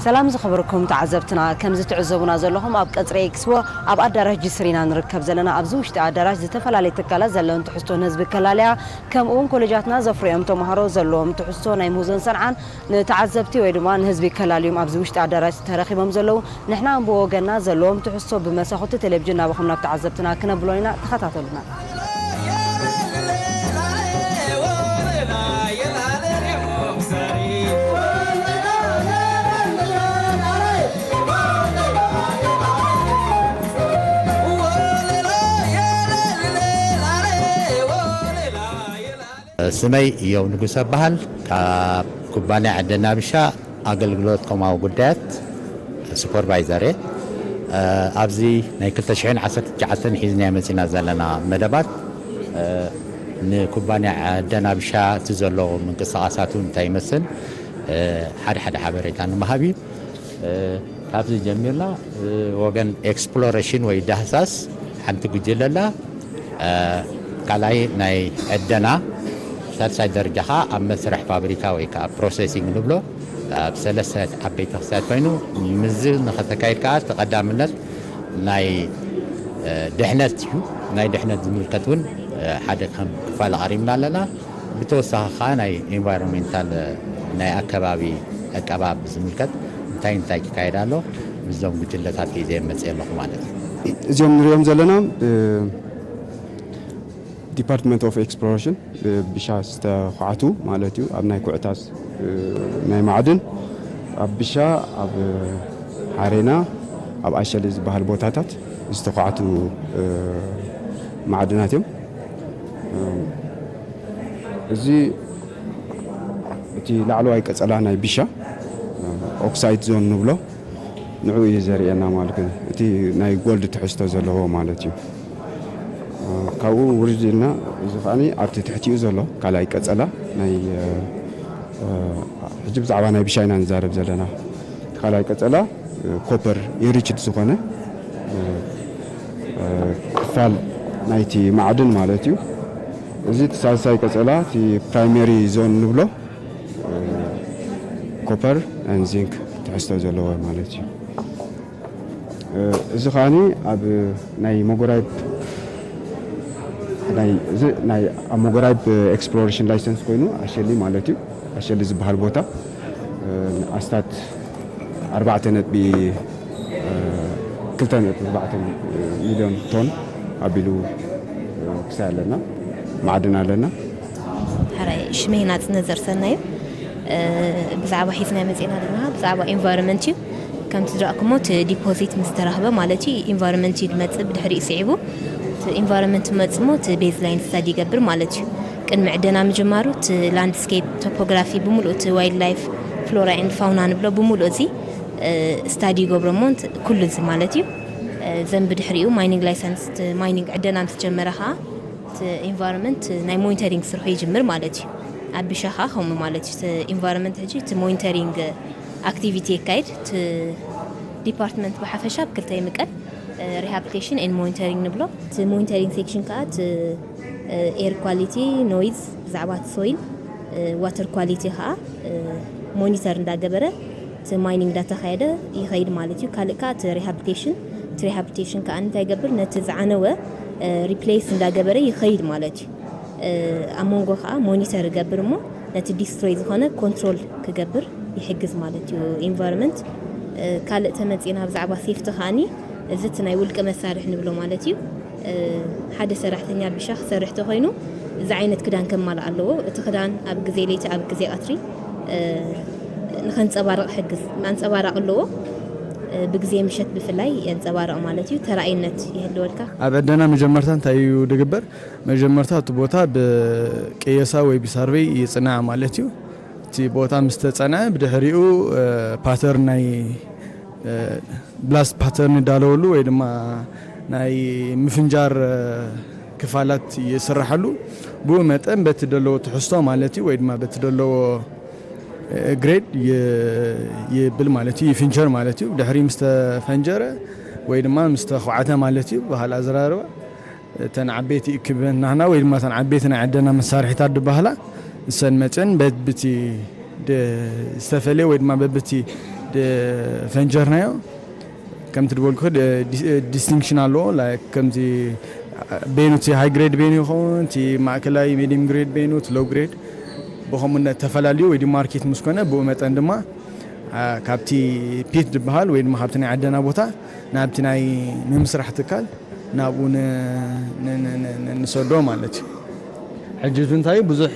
ሰላም ዝኸበርኩም ተዓዘብትና፣ ከምዚ ትዕዘቡና ዘለኹም ኣብ ቀጽሪ ኤክስፖ ኣብ ኣዳራሽ ጅስር ኢና ንርከብ ዘለና። ኣብዚ ውሽጢ ኣዳራሽ ዝተፈላለዩ ትካላት ዘለውን ትሕዝቶ ንህዝቢ ከላልያ፣ ከምኡ እውን ኮሌጃትና ዘፍርዮም ተምሃሮ ዘለዎም ትሕዝቶ ናይ ምህዞን ሰንዓን ንተዓዘብቲ ወይ ድማ ንህዝቢ ከላልዮም ኣብዚ ውሽጢ ኣዳራሽ ተረኺቦም ዘለዉ። ንሕና እውን ብወገንና ዘለዎም ትሕዝቶ ብመሳኹቲ ቴሌቪዥን ናባኹም ናብ ተዓዘብትና ክነብሎ ኢና። ተኸታተሉና። ስመይ እዮም ንጉሰ በሃል፣ ካብ ኩባንያ ዕደና ብሻ ኣገልግሎት ኮማዊ ጉዳያት ሱፐርቫይዘር እየ። ኣብዚ ናይ ክልተ ሽሕን ዓሰርተ ትሽዓተን ሒዝናዮ መፂና ዘለና መደባት፣ ንኩባንያ ዕደና ብሻ እቲ ዘሎ ምንቅስቃሳቱ እንታይ ይመስል፣ ሓደ ሓደ ሓበሬታ ንምሃብ እዩ። ካብዚ ጀሚርና፣ ወገን ኤክስፕሎሬሽን ወይ ዳህሳስ ሓንቲ ጉጅለ ኣላ። ካልኣይ ናይ ዕደና፣ ሳልሳይ ደረጃ ከዓ ኣብ መስርሕ ፋብሪካ ወይ ከዓ ፕሮሴሲንግ ንብሎ ኣብ ሰለስተ ዓበይቲ ክስታት ኮይኑ፣ ምዚ ንኸተካይድ ከዓ እቲ ቀዳምነት ናይ ድሕነት እዩ። ናይ ድሕነት ዝምልከት እውን ሓደ ከም ክፋል ኣቕሪብና ኣለና። ብተወሳኺ ከዓ ናይ ኢንቫይሮንሜንታል፣ ናይ ኣከባቢ ዕቀባ ብዝምልከት እንታይ እንታይ ክካየድ ኣሎ፣ ምስዞም ጉጅለታት ሒዘ መፅእ ኣለኹ ማለት እዩ። እዚኦም ንሪኦም ዘለና ዲፓርትመንት ኦፍ ኤክስፕሎሬሽን ብሻ ዝተኳዕቱ ማለት እዩ። ኣብ ናይ ኩዕታት ናይ ማዕድን ኣብ ብሻ፣ ኣብ ሓሬና፣ ኣብ ኣሸሊ ዝበሃል ቦታታት ዝተኳዕቱ ማዕድናት እዮም። እዚ እቲ ላዕለዋይ ቀጸላ ናይ ቢሻ ኦክሳይድ ዞን ንብሎ ንዕኡ እዩ ዘርእየና ማለት እዩ። እቲ ናይ ጎልድ ትሕዝቶ ዘለዎ ማለት እዩ። ካብኡ ውርድ ኢልና እዚ ከዓኒ ኣብቲ ትሕቲኡ ዘሎ ካልኣይ ቀጸላ ናይ ሕጂ ብዛዕባ ናይ ቢሻ ኢና ንዛረብ ዘለና። እቲ ካልኣይ ቀጸላ ኮፐር ኢንሪችድ ዝኾነ ክፋል ናይቲ ማዕድን ማለት እዩ። እዚ እቲ ሳልሳይ ቀጸላ እቲ ፕራይመሪ ዞን ንብሎ ኮፐር ን ዚንክ ትሕዝቶ ዘለዎ ማለት እዩ። እዚ ከዓኒ ኣብ ናይ መጎራይብ ናይ እዚ ናይ ኣብ መጎራይብ ኤክስፕሎሬሽን ላይሰንስ ኮይኑ ኣሸሊ ማለት እዩ። ኣሸሊ ዝበሃል ቦታ ኣስታት ኣርባዕተ ነጥቢ ክልተ ነጥቢ ኣርባዕተ ሚልዮን ቶን ኣቢሉ ክሳይ ኣለና፣ ማዕድን ኣለና። ሕራይ ሽመይ ናጽነት ዘርሰና እዩ። ብዛዕባ ሒዝና መጺና ድማ ብዛዕባ ኢንቫይሮንመንት እዩ። ከምቲ ዝረእኩሞ እቲ ዲፖዚት ምስ ተረኽበ ማለት እዩ ኢንቫይሮንመንት እዩ ዝመጽእ። ብድሕሪኡ ስዒቡ እቲ ኢንቫይሮንመንት መጽሞ እቲ ቤዝ ላይን ስተዲ ይገብር ማለት እዩ። ቅድሚ ዕደና ምጅማሩ እቲ ላንድስኬፕ ቶፖግራፊ ብምሉእ እቲ ዋይልድ ላይፍ ፍሎራ ኤንድ ፋውና ንብሎ ብምሉእ እዚ ስታዲ ይገብሮ እሞ ኩሉ እዚ ማለት እዩ። ዘን ብድሕሪኡ ማይኒንግ ላይሰንስ ማይኒንግ ዕደና ምስ ጀመረ ከዓ እቲ ኢንቫይሮንመንት ናይ ሞኒተሪንግ ስርሑ ይጅምር ማለት እዩ። ኣብ ቢሻ ከዓ ከምኡ ማለት እዩ። ኢንቫይሮንመንት ሕጂ እቲ ሞኒተሪንግ ኣክቲቪቲ የካይድ። እቲ ዲፓርትመንት ብሓፈሻ ብክልተ ይምቀል፣ ሪሃብሊቴሽን ኤን ሞኒተሪንግ ንብሎ። እቲ ሞኒተሪንግ ሴክሽን ከዓ እቲ ኤር ኳሊቲ፣ ኖይዝ፣ ብዛዕባ እቲ ሶይል፣ ዋተር ኳሊቲ ከዓ ሞኒተር እንዳገበረ እቲ ማይኒንግ እንዳተኻየደ ይኸይድ ማለት እዩ። ካልእ ከዓ እቲ ሪሃብሊቴሽን፣ እቲ ሪሃብሊቴሽን ከዓ እንታይ ይገብር፣ ነቲ ዝዓነወ ሪፕሌስ እንዳገበረ ይኸይድ ማለት እዩ። ኣብ መንጎ ከዓ ሞኒተር ይገብር እሞ ነቲ ዲስትሮይ ዝኾነ ኮንትሮል ክገብር ይሕግዝ ማለት እዩ። ኢንቫይሮንመንት ካልእ ተመፂና ብዛዕባ ሴፍቲ ከዓኒ እዚ እቲ ናይ ውልቂ መሳርሒ ንብሎ ማለት እዩ። ሓደ ሰራሕተኛ ቢሻ ክሰርሕ ተኮይኑ እዚ ዓይነት ክዳን ከማልእ ኣለዎ። እቲ ክዳን ኣብ ግዜ ለይቲ ኣብ ግዜ ቀትሪ ንኸንፀባርቕ ሕግዝ ኣንፀባራቕ ኣለዎ። ብግዜ ምሸት ብፍላይ የንፀባርቕ ማለት እዩ። ተራእይነት ይህልወልካ። ኣብ ዕደና መጀመርታ እንታይ እዩ ድግበር? መጀመርታ እቲ ቦታ ብቀየሳ ወይ ብሳርቬይ ይጽናዕ ማለት እዩ። እቲ ቦታ ምስ ተጸንዐ ብድሕሪኡ ፓተርን ናይ ብላስት ፓተርን ይዳለወሉ ወይ ድማ ናይ ምፍንጃር ክፋላት ይስራሓሉ። ብኡ መጠን በቲ ደለዎ ትሕዝቶ ማለት እዩ ወይ ድማ በቲ ደለዎ ግሬድ ይብል ማለት እዩ፣ ይፍንቸር ማለት እዩ። ድሕሪ ምስ ተፈንጀረ ወይ ድማ ምስ ተኳዕተ ማለት እዩ ብኻልእ ኣዘራርባ እተን ዓበይቲ ኢኩፕመንት ናህና ወይ ድማ እተን ዓበይቲ ናይ ዕደና መሳርሒታት ዝበሃላ እሰን መፅን በብቲ ዝተፈለየ ወይ ድማ በብቲ ፈንጀርናዮ። ከምቲ ድበልኩ ዲስቲንክሽን ኣለዎ። ላይክ ከምዚ ቤኑ እቲ ሃይ ግሬድ ቤኑ ይኸውን፣ እቲ ማእከላይ፣ ሜዲየም ግሬድ ቤኑ፣ እቲ ሎው ግሬድ፣ ብኸምኡ ተፈላልዩ ወይ ድማ ማርኬት ምስ ኮነ፣ ብኡ መጠን ድማ ካብቲ ፒት ዝበሃል ወይ ድማ ካብቲ ናይ ዕደና ቦታ ናብቲ ናይ ምምስራሕ ትካል ናብኡ ንሰዶ ማለት እዩ። ሕጂ እዚ እንታይ ብዙሕ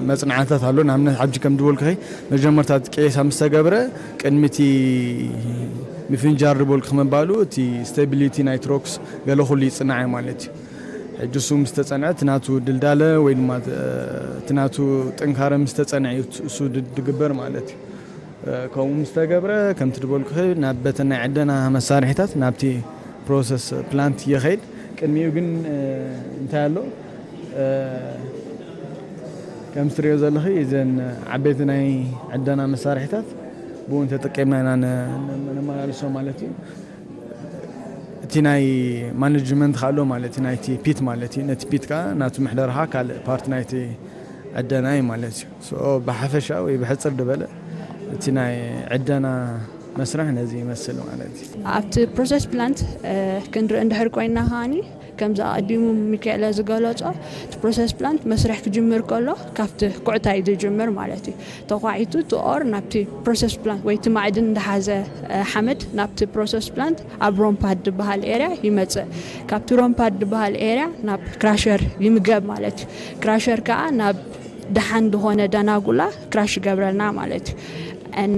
መፅናዕትታት ኣሎ። ንኣብነት ሕጂ ከም ዝበልኩኸ መጀመርታ ቄሳ ምስ ተገብረ፣ ቅድሚ እቲ ምፍንጃር ዝበልኩ ክምባሉ እቲ ስቴቢሊቲ ናይ ትሮክስ ገለ ኩሉ ይፅናዕ እዩ ማለት እዩ። ሕጂ እሱ ምስ ተፀንዐ እቲ ናቱ ድልዳለ ወይ ድማ እቲ ናቱ ጥንካረ ምስ ተፀንዐ እዩ እሱ ድግበር ማለት እዩ። ከምኡ ምስ ተገብረ ከምቲ ዝበልኩኸ ናብ በተን ናይ ዕደና መሳርሒታት ናብቲ ፕሮሰስ ፕላንት ይኸይድ። ቅድሚኡ ግን እንታይ ኣሎ? ከም ትሪኦ ዘለኺ እዘን ዓበይቲ ናይ ዕደና መሳርሒታት ብኡ ተጠቂምና ኢና ነመላልሶ ማለት እዩ። እቲ ናይ ማኔጅመንት ካሎ ማለት እዩ ናይቲ ፒት ማለት እዩ። ነቲ ፒት ከዓ ናቱ ምሕደርኻ ካልእ ፓርት ናይቲ ዕደና እዩ ማለት እዩ። ብሓፈሻ ወይ ብሕፅር ዝበለ እቲ ናይ ዕደና መስርሕ ነዚ ይመስል ማለት እዩ። ኣብቲ ፕሮሰስ ፕላንት ክንርኢ እንድሕር ኮይና ከዓኒ ከምዚ ኣቐዲሙ ሚካኤለ ዝገለጾ እቲ ፕሮሰስ ፕላንት መስርሕ ክጅምር ከሎ ካብቲ ኩዕታ እዩ ዝጅምር ማለት እዩ። ተኳዒቱ እቲ ኦር ናብቲ ፕሮሰስ ፕላንት ወይ እቲ ማዕድን እንደሓዘ ሓመድ ናብቲ ፕሮሰስ ፕላንት ኣብ ሮምፓድ ዝበሃል ኤርያ ይመጽእ። ካብቲ ሮምፓድ ዝበሃል ኤርያ ናብ ክራሸር ይምገብ ማለት እዩ። ክራሸር ከዓ ናብ ደሓን ዝኾነ ዳናጉላ ክራሽ ይገብረልና ማለት እዩ።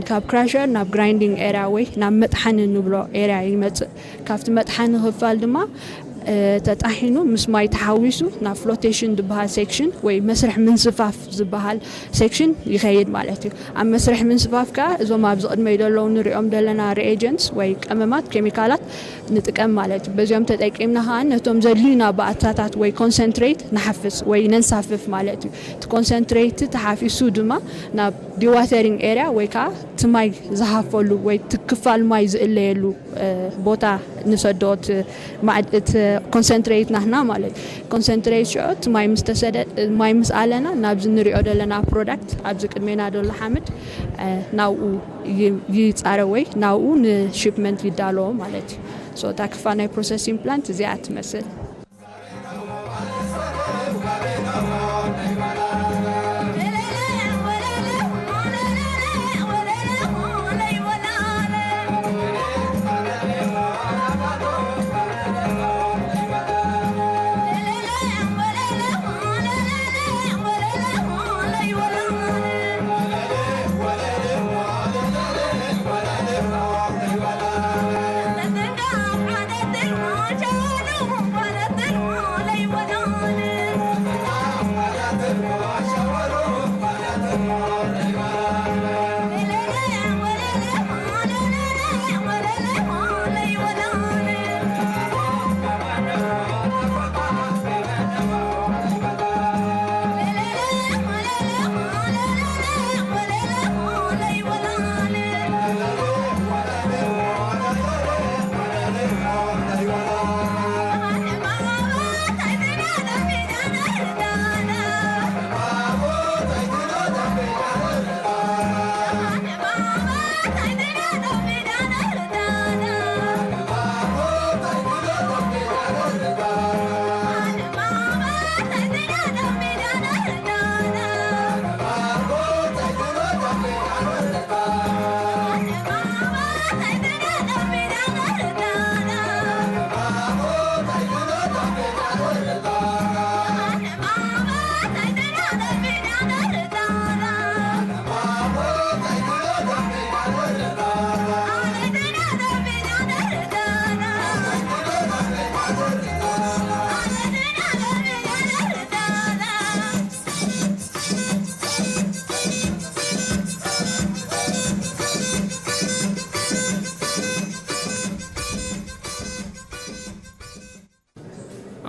ካብ ክራሸር ናብ ግራይንዲንግ ኤርያ ወይ ናብ መጥሓኒ ንብሎ ኤርያ ይመፅእ። ካብቲ መጥሓኒ ክፋል ድማ ተጣሒኑ ምስ ማይ ተሓዊሱ ናብ ፍሎቴሽን ዝበሃል ሴክሽን ወይ መስርሕ ምንስፋፍ ዝበሃል ሴክሽን ይኸይድ ማለት እዩ። ኣብ መስርሕ ምንስፋፍ ከዓ እዞም ኣብዚ ቅድመይ ዘለዉ ንሪኦም ዘለና ሪኤጀንትስ ወይ ቀመማት ኬሚካላት ንጥቀም ማለት እዩ። በዚኦም ተጠቂምና ከዓ ነቶም ዘድልዩና ባእታታት ወይ ኮንሰንትሬት ንሓፍስ ወይ ነንሳፍፍ ማለት እዩ። እቲ ኮንሰንትሬት ተሓፊሱ ድማ ናብ ዲዋተሪንግ ኤርያ ወይ ከዓ እቲ ማይ ዝሃፈሉ ወይ እቲ ክፋል ማይ ዝእለየሉ ቦታ ንሰዶ። እቲ ኮንሰንትሬት ናህና ማለት ኮንሰንትሬት ሽዑ እቲ ማይ ምስ ተሰደ ማይ ምስ ኣለና ናብዚ ንሪኦ ዘለና ፕሮዳክት ኣብዚ ቅድሜና ዘሎ ሓምድ ናብኡ ይፃረ ወይ ናብኡ ንሺፕመንት ይዳለዎ ማለት እዩ። እታ ክፋል ናይ ፕሮሰሲንግ ፕላንት እዚኣ ትመስል።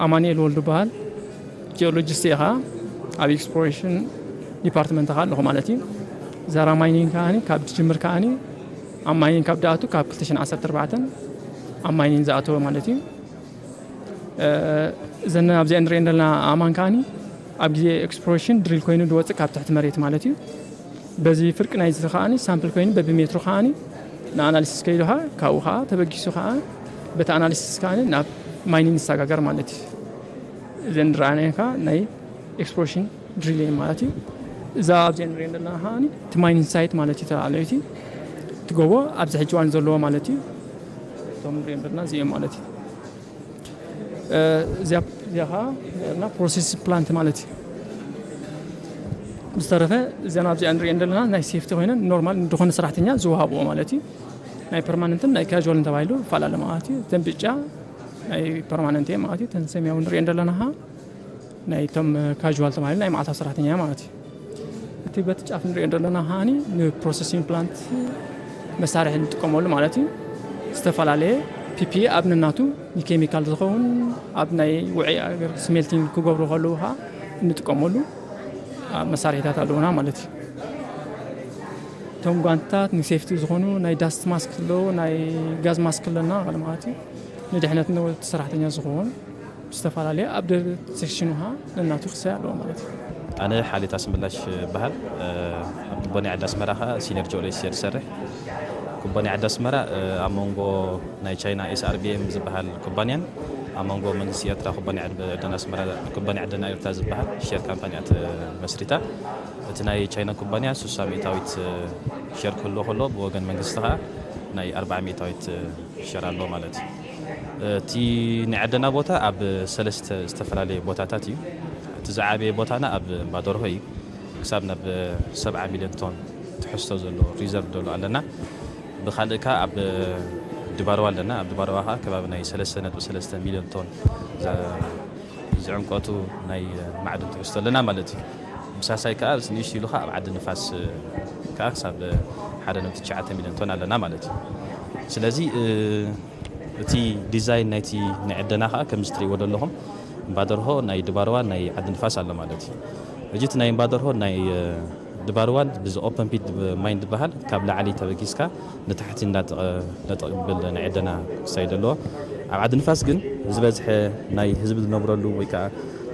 ኣማኑኤል ወልዱ በሃል። ጂኦሎጂስት እየ ኸዓ፣ ኣብ ኤክስፕሎሬሽን ዲፓርትመንት ኸዓ ኣለኹ ማለት እዩ። ዛራ ማይኒንግ ከዓኒ ካብ ዝጅምር ከዓኒ ኣብ ማይኒንግ ካብ ዝኣቱ ካብ ክልተ ሽሕን ዓሰርተ ኣርባዕተን ኣብ ማይኒንግ ዝኣተወ ማለት እዩ። እዘን ኣብዚኣ ንሪኤን ዘለና ኣእማን ከዓኒ ኣብ ግዜ ኤክስፕሎሬሽን ድሪል ኮይኑ ዝወፅእ ካብ ትሕቲ መሬት ማለት እዩ። በዚ ፍርቂ ናይዚ ከዓኒ ሳምፕል ኮይኑ በብሜትሩ ከዓኒ ንኣናሊሲስ ከይዱ ኸዓ ካብኡ ኸዓ ተበጊሱ ኸዓ በቲ ኣናሊሲስ ከዓ ናብ ማይኒንግ ይሰጋገር ማለት እዩ። እዘን ረኣናዮ ከዓ ናይ ኤክስፕሎሬሽን ድሪሊንግ ማለት እዩ። እዛ ኣብዚ ንሪኦ ዘለና ከዓ እቲ ማይኒንግ ሳይት ማለት እዩ። ተላለዩቲ እቲ ጎቦ ኣብዚ ሕጂ እዋን ዘለዎ ማለት እዩ። እቶም ንሪኦ ዘለና እዚኦም ማለት እዩ። እዚኣ ከዓ ፕሮሰሲንግ ፕላንት ማለት እዩ። ብዝተረፈ እዘን ኣብዚኣ ንሪኦ ዘለና ናይ ሴፍቲ ኮይነን ኖርማል ንድኾነ ሰራሕተኛ ዝወሃብዎ ማለት እዩ። ናይ ፐርማነንትን ናይ ካዋልን ተባሂሉ ይፈላለ ማለት እዩ። እተን ብጫ ናይ ፐርማነንት እየ ማለት እዩ። እተን ሰማያዊ ንሪኦ ዘለና ከዓ ናይ እቶም ካዋል ተባሂሉ ናይ መዓልታዊ ሰራሕተኛ ማለት እዩ። እቲ በቲ ጫፍ ንሪኦ ዘለና ከዓኒ ንፕሮሰሲንግ ፕላንት መሳርሒ ንጥቀመሉ ማለት እዩ። ዝተፈላለየ ፒፒ ኣብ ነናቱ ንኬሚካል ዝኸውን ኣብ ናይ ውዒ ኣገር ስሜልቲንግ ክገብሩ ከለዉ ከዓ እንጥቀመሉ መሳርሒታት ኣለዉና ማለት እዩ። እቶም ጓንትታት ንሴፍቲ ዝኾኑ ናይ ዳስት ማስክ ኣለዉ፣ ናይ ጋዝ ማስክ ኣለና ማለት እዩ። ንድሕነት ነቲ ሰራሕተኛ ዝኸውን ዝተፈላለየ ኣብ ደ- ሴክሽኑ ከዓ ነናቱ ክሳይ ኣለዎ ማለት እዩ። ኣነ ሓሌት ኣስመላሽ እበሃል። ኣብ ኩባንያ ዓዲ ኣስመራ ከዓ ሲኒየር ጂኦሎጂስት እየ ዝሰርሕ። ኩባንያ ዓዲ ኣስመራ ኣብ መንጎ ናይ ቻይና ኤስኣርቢኤም ዝበሃል ኩባንያን ኣብ መንጎ መንግስቲ ኤርትራ ኩባንያ ዓዲ- ዓደን ኣስመራ ኩባንያ ዓደና ኤርትራ ዝበሃል ሼር ካምፓኒ እያ ተመስሪታ። እቲ ናይ ቻይና ኩባንያ ሱሳ ሚእታዊት ሼር ክህልዎ ከሎ ብወገን መንግስቲ ከዓ ናይ ኣርባዓ ሚእታዊት ሸር ኣሎ ማለት እዩ። እቲ ናይ ዓደና ቦታ ኣብ ሰለስተ ዝተፈላለየ ቦታታት እዩ። እቲ ዝዓበየ ቦታና ኣብ እምባ ደርሆ እዩ። ክሳብ ናብ ሰብዓ ሚልዮን ቶን ትሕዝቶ ዘለዎ ሪዘርቭ ደሎ ኣለና። ብካልእ ከኣ ኣብ ድባርዋ ኣለና። ኣብ ድባርዋ ከኣ ከባቢ ናይ ሰለስተ ነጥቢ ሰለስተ ሚልዮን ቶን ዝዕምቆቱ ናይ ማዕድን ትሕዝቶ ኣለና ማለት እዩ። ብሳሳይ ከኣ ንእሽቱ ኢሉ ከኣ ኣብ ዓዲ ንፋስ ከኣ ክሳብ ሓደ ነጥቢ ትሽዓተ ሚልዮን ቶን ኣለና ማለት እዩ። ስለዚ እቲ ዲዛይን ናይቲ ናይ ዕደና ከኣ ከምዚ ትርእይዎ ዘለኹም እምባደርሆ ናይ ድባርዋ ናይ ዓዲ ንፋስ ኣሎ ማለት እዩ። ሕጂ እቲ ናይ እምባደርሆ ናይ ድባርዋን ብዚ ኦፐን ፒት ማይን ዝበሃል ካብ ላዕሊ ተበጊስካ ንታሕቲ እንዳጠቐ- እንዳጠቕብል ናይ ዕደና ክሳይድ ኣለዎ። ኣብ ዓዲ ንፋስ ግን ዝበዝሐ ናይ ህዝቢ ዝነብረሉ ወይ ከዓ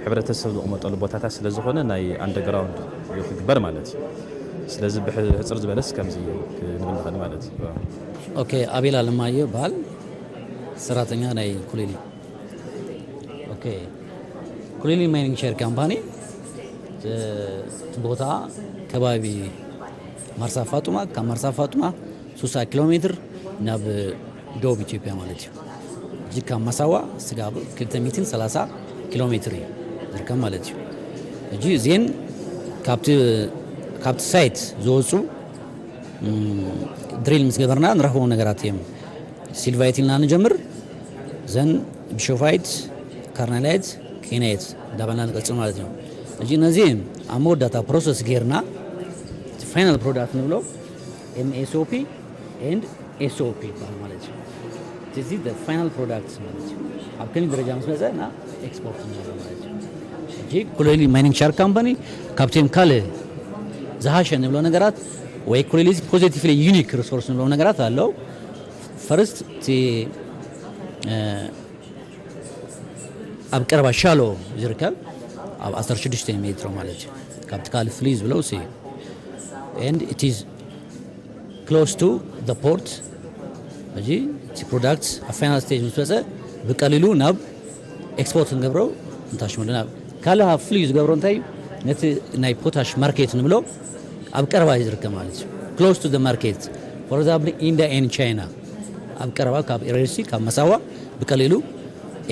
ሕብረተሰብ ዝቕመጠሉ ቦታታት ስለ ዝኾነ ናይ ኣንደርግራውንድ እዩ ክግበር ማለት እዩ። ስለዚ ብሕፅር ዝበለስ ከምዚ ክንብል ንኽእል ማለት እዩ። ኦኬ፣ ኣቤል ኣለማየሁ ይበሃል፣ ሰራተኛ ናይ ኩሊሊ። ኦኬ፣ ኩሊሊ ማይኒንግ ሼር ካምፓኒ እቲ ቦታ ከባቢ ማርሳ ፋጡማ፣ ካብ ማርሳ ፋጡማ ስሳ ኪሎ ሜትር ናብ ደቡብ ኢትዮጵያ ማለት እዩ። እዚ ካብ ማሳዋ ስጋብ ክልተ ሚእትን ሰላሳ ኪሎ ሜትር እዩ ዝርከብ ማለት እዩ። እጂ እዚን ካብቲ ሳይት ዝወፁ ድሪል ምስ ገበርና ንረኽቦም ነገራት እዮም። ሲልቫይት ኢልና ንጀምር፣ ዘን ብሾፋይት፣ ካርናላይት፣ ኬናይት እንዳበልና ንቀፅል ማለት ነው። እጂ ነዚ ኣብ መወዳእታ ፕሮሰስ ጌርና ፋይናል ፕሮዳክት ንብሎ ኤምኤስኦፒ ኤንድ ኤስኦፒ ይበሃል ማለት እዩ። እዚ ፋይናል ፕሮዳክት ማለት እዩ። ኣብ ከሚ ደረጃ ምስ መፀ እና ኤክስፖርት ንብሎ ማለት እዩ። እጂ ኩሌሊ ማይኒንግ ሻርክ ካምፓኒ ካብቶም ካልእ ዝሃሸ ንብሎ ነገራት ወይ ኩሌሊ ፖዚቲቭሊ ዩኒክ ሪሶርስ ንብሎ ነገራት ኣለዉ። ፈርስት እቲ ኣብ ቀረባ ሻሎ ዝርከብ ኣብ ዓሰርተ ሽዱሽተ ሜትሮ ማለት እዩ። ካብቲ ካልእ ፍልይ ዝብለው ሲ and it is close to the port። እዚ እቲ ፕሮዳክት ኣብ ፋይናል ስቴጅ ምስ መፀ ብቀሊሉ ናብ ኤክስፖርት ንገብሮ እንታሽመሉ ናብ ካልእ ፍልይ ዝገብሮ እንታይ እዩ? ነቲ ናይ ፖታሽ ማርኬት ንብሎ ኣብ ቀረባ እዩ ዝርከብ ማለት እዩ። Close to the market, for example India and China ኣብ ቀረባ ካብ ኤረርሲ ካብ መሳዋ ብቀሊሉ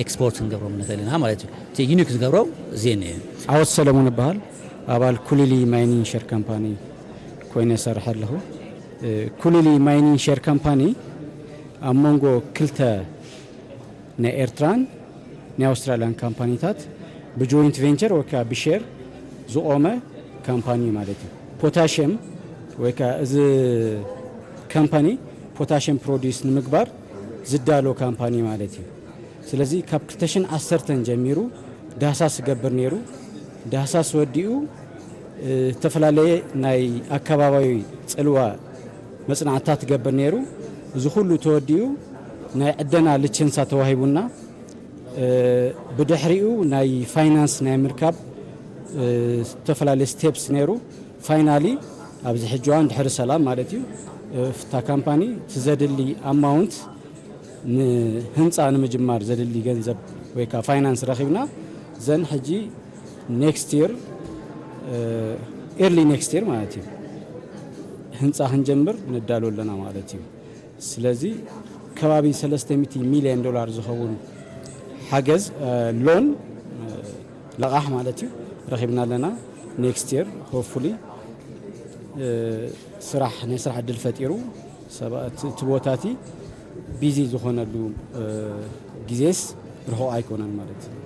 ኤክስፖርት ክንገብሮም ንኽእል ኢና ማለት እዩ። እቲ ዩኒክ ዝገብሮ እዚአን እዩ። ዓወት ሰለሞን እበሃል። ኣባል ኩሊሊ ማይኒንግ ሸር ካምፓኒ ኮይነ እሰርሕ ኣለኹ። ኩሊሊ ማይኒንግ ሸር ካምፓኒ ኣብ መንጎ ክልተ ናይ ኤርትራን ናይ ኣውስትራልያን ካምፓኒታት ብጆይንት ቬንቸር ወይ ከዓ ብሼር ዝቆመ ካምፓኒ ማለት እዩ። ፖታሽየም ወይ ከዓ እዚ ካምፓኒ ፖታሽየም ፕሮዲስ ንምግባር ዝዳሎ ካምፓኒ ማለት እዩ። ስለዚ ካብ ክልተ ሽሕን ዓሰርተን ጀሚሩ ዳህሳስ ዝገብር ነይሩ። ዳህሳስ ወዲኡ ዝተፈላለየ ናይ ኣከባባዊ ፅልዋ መፅናዕትታት ትገብር ነይሩ። እዚ ኩሉ ተወዲኡ ናይ ዕደና ልቸንሳ ተዋሂቡና ብድሕሪኡ ናይ ፋይናንስ ናይ ምርካብ ዝተፈላለየ ስቴፕስ ነይሩ። ፋይናሊ ኣብዚ ሕጂ እዋን ድሕሪ ሰላም ማለት እዩ እፍታ ካምፓኒ እቲ ዘድሊ ኣማውንት ንህንፃ ንምጅማር ዘድሊ ገንዘብ ወይ ከዓ ፋይናንስ ረኺብና፣ ዘን ሕጂ ኔክስት ይር፣ ኤርሊ ኔክስት ይር ማለት እዩ፣ ህንፃ ክንጀምር ንዳሎ ኣለና ማለት እዩ። ስለዚ ከባቢ ሰለስተ ሚእቲ ሚሊዮን ዶላር ዝኸውን ሓገዝ፣ ሎን፣ ለቓሕ ማለት እዩ፣ ረኺብና ኣለና። ኔክስት ይር ሆፕፉሊ ስራሕ፣ ናይ ስራሕ ዕድል ፈጢሩ፣ ሰባት እቲ ቦታ እቲ ቢዚ ዝኾነሉ ግዜስ ርሑቕ ኣይኮነን ማለት እዩ።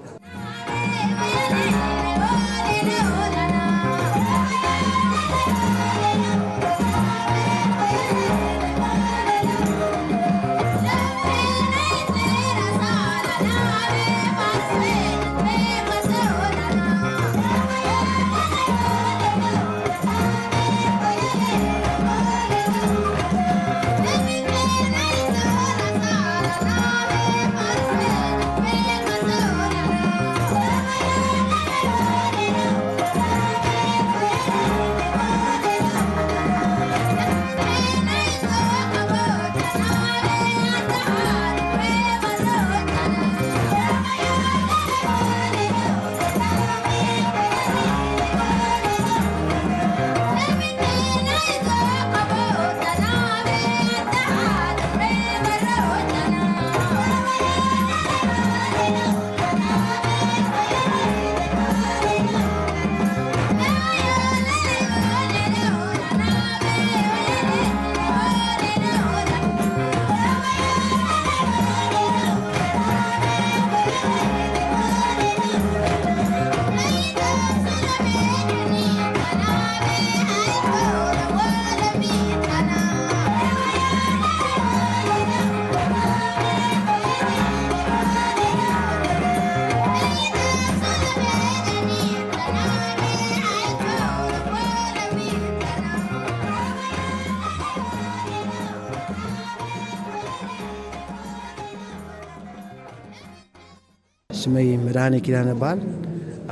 ስመይ መድሃኔ ኪዳነ እበሃል።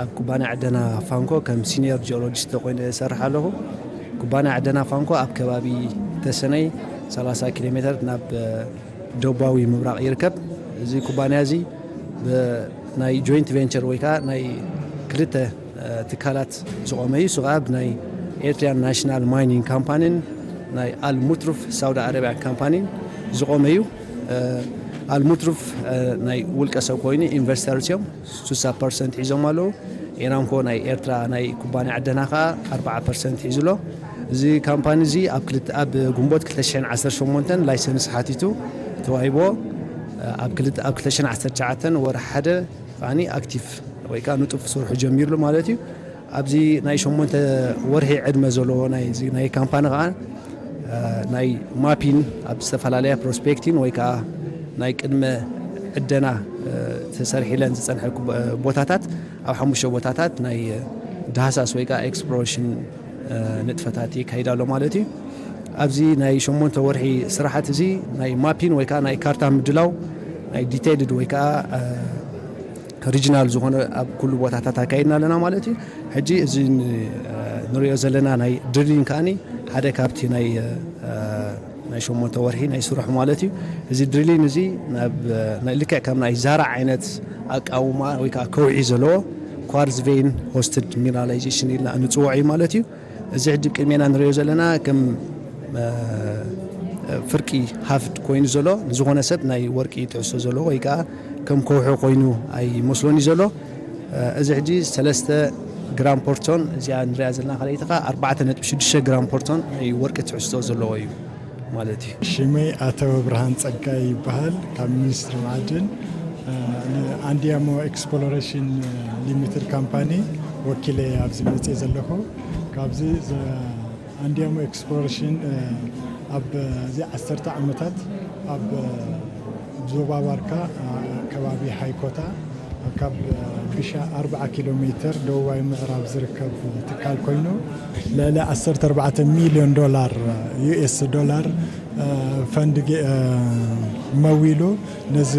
ኣብ ኩባንያ ዕደና ፋንኮ ከም ሲኒየር ጂኦሎጂስት ኮይነ እሰርሕ ኣለኹ። ኩባንያ ዕደና ፋንኮ ኣብ ከባቢ ተሰነይ ሰላሳ ኪሎ ሜተር ናብ ደቡባዊ ምብራቕ ይርከብ። እዚ ኩባንያ እዚ ናይ ጆይንት ቬንቸር ወይ ከዓ ናይ ክልተ ትካላት ዝቖመ እዩ። እሱ ከዓ ብናይ ኤርትሪያን ናሽናል ማይኒንግ ካምፓኒን ናይ ኣልሙትሩፍ ሳውዲ ኣረቢያ ካምፓኒን ዝቖመ እዩ። ኣልሙትሩፍ ናይ ውልቀ ሰብ ኮይኑ ኢንቨስተርስ እዮም፣ ስሳ ፐርሰንት ሒዞም ኣለዉ። ኤራምኮ ናይ ኤርትራ ናይ ኩባንያ ዕደና ከዓ ኣርባዓ ፐርሰንት ሒዙ ኣሎ። እዚ ካምፓኒ እዚ ኣብ ክልተ- ኣብ ግንቦት ክልተ ሽሕን ዓሰርተ ሸሞንተን ላይሰንስ ሓቲቱ ተዋሂቦ። ኣብ ክልተ- ኣብ ክልተ ሽሕን ዓሰርተ ትሽዓተን ወርሒ ሓደ ከዓኒ ኣክቲቭ ወይ ከዓ ንጡፍ ስርሑ ጀሚርሉ ማለት እዩ። ኣብዚ ናይ ሸሞንተ ወርሒ ዕድመ ዘለዎ ናይ እዚ ናይ ካምፓኒ ከዓ ናይ ማፒን ኣብ ዝተፈላለያ ፕሮስፔክቲን ወይ ከዓ ናይ ቅድመ ዕደና ተሰሪሒለን ዝፀንሐ ቦታታት ኣብ ሓሙሽተ ቦታታት ናይ ዳህሳስ ወይ ከዓ ኤክስፕሎሬሽን ንጥፈታት ይካይድ ኣሎ ማለት እዩ። ኣብዚ ናይ ሸሞንተ ወርሒ ስራሓት እዚ ናይ ማፒን ወይ ከዓ ናይ ካርታ ምድላው ናይ ዲቴይልድ ወይ ከዓ ሪጅናል ዝኾነ ኣብ ኩሉ ቦታታት ኣካይድና ኣለና ማለት እዩ። ሕጂ እዚ ን- ንሪኦ ዘለና ናይ ድሪሊን ከዓኒ ሓደ ካብቲ ናይ ናይ ሸሞንተ ወርሒ ናይ ስርሑ ማለት እዩ። እዚ ድሪሊን እዚ ናብ ናይ ልክዕ ከም ናይ ዛራ ዓይነት ኣቃውማ ወይ ከዓ ከውዒ ዘለዎ ኳርዝ ቬይን ሆስትድ ሚነራላይዜሽን ኢልና እንፅውዖ እዩ ማለት እዩ። እዚ ሕጂ ቅድሜና ንሪኦ ዘለና ከም ፍርቂ ሃፍት ኮይኑ ዘሎ ንዝኾነ ሰብ ናይ ወርቂ ትሕዝቶ ዘለዎ ወይ ከዓ ከም ከውሒ ኮይኑ ኣይመስሎን እዩ ዘሎ። እዚ ሕጂ ሰለስተ ግራም ፖርቶን እዚኣ ንሪኣ ዘለና ካልኣይቲ ከዓ ኣርባዕተ ነጥቢ ሽዱሽተ ግራም ፖርቶን ናይ ወርቂ ትሕዝቶ ዘለዎ እዩ ማለት እዩ። ሽመይ ኣተወ ብርሃን ጸጋይ ይበሃል ካብ ሚኒስትሪ መዓድን። ንኣንዲያሞ ኤክስፕሎሬሽን ሊሚትድ ካምፓኒ ወኪለ ኣብዚ መፅእ ዘለኹ። ካብዚ ኣንዲያሞ ኤክስፕሎሬሽን ኣብ እዚ ዓሰርተ ዓመታት ኣብ ዞባ ባርካ ከባቢ ሃይኮታ ካብ ቢሻ ኣርብዓ ኪሎ ሜትር ደቡባዊ ምዕራብ ዝርከብ ትካል ኮይኑ ልዕሊ ዓሰርተ ኣርባዕተ ሚልዮን ዶላር ዩኤስ ዶላር ፈንድ መዊሉ ነዚ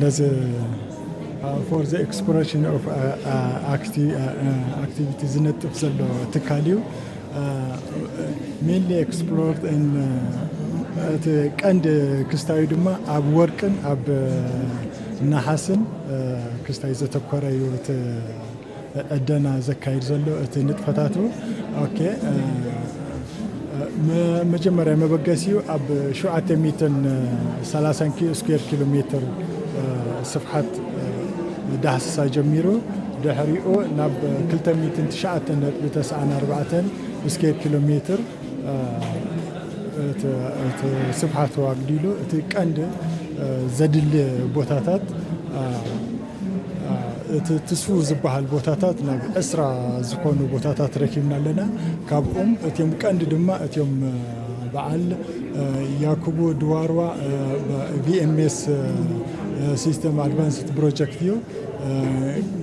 ነዚ for the exploration of activity ዝነጥፍ ዘሎ ትካል እዩ። Mainly explored in እቲ ቀንዲ ክስታዩ ድማ ኣብ ወርቅን ኣብ ነሓስን ክስታይ ዘተኮረ እዩ። እቲ ዕደና ዘካይድ ዘሎ እቲ ንጥፈታቱ። ኦኬ፣ መጀመርያ መበገሲኡ ኣብ ሸውዓተ ሚእትን ሰላሳን ስኩዌር ኪሎ ሜትር ስፍሓት ዳህሰሳ ጀሚሩ፣ ድሕሪኡ ናብ ክልተ ሚእትን ትሽዓተን ነጥቢ ተስዓን ኣርባዕተን ስኩዌር ኪሎ ሜትር እቲ ስፍሓቱ ኣግዲሉ። እቲ ቀንዲ ዘድሊ ቦታታት፣ እቲ ትስፉ ዝበሃል ቦታታት ናብ ዕስራ ዝኾኑ ቦታታት ረኪብና ኣለና። ካብኦም እቲኦም ቀንዲ ድማ እቲኦም በዓል ያኩቡ ድዋርዋ ቪኤምኤስ ሲስተም ኣድቫንስድ ፕሮጀክት እዩ።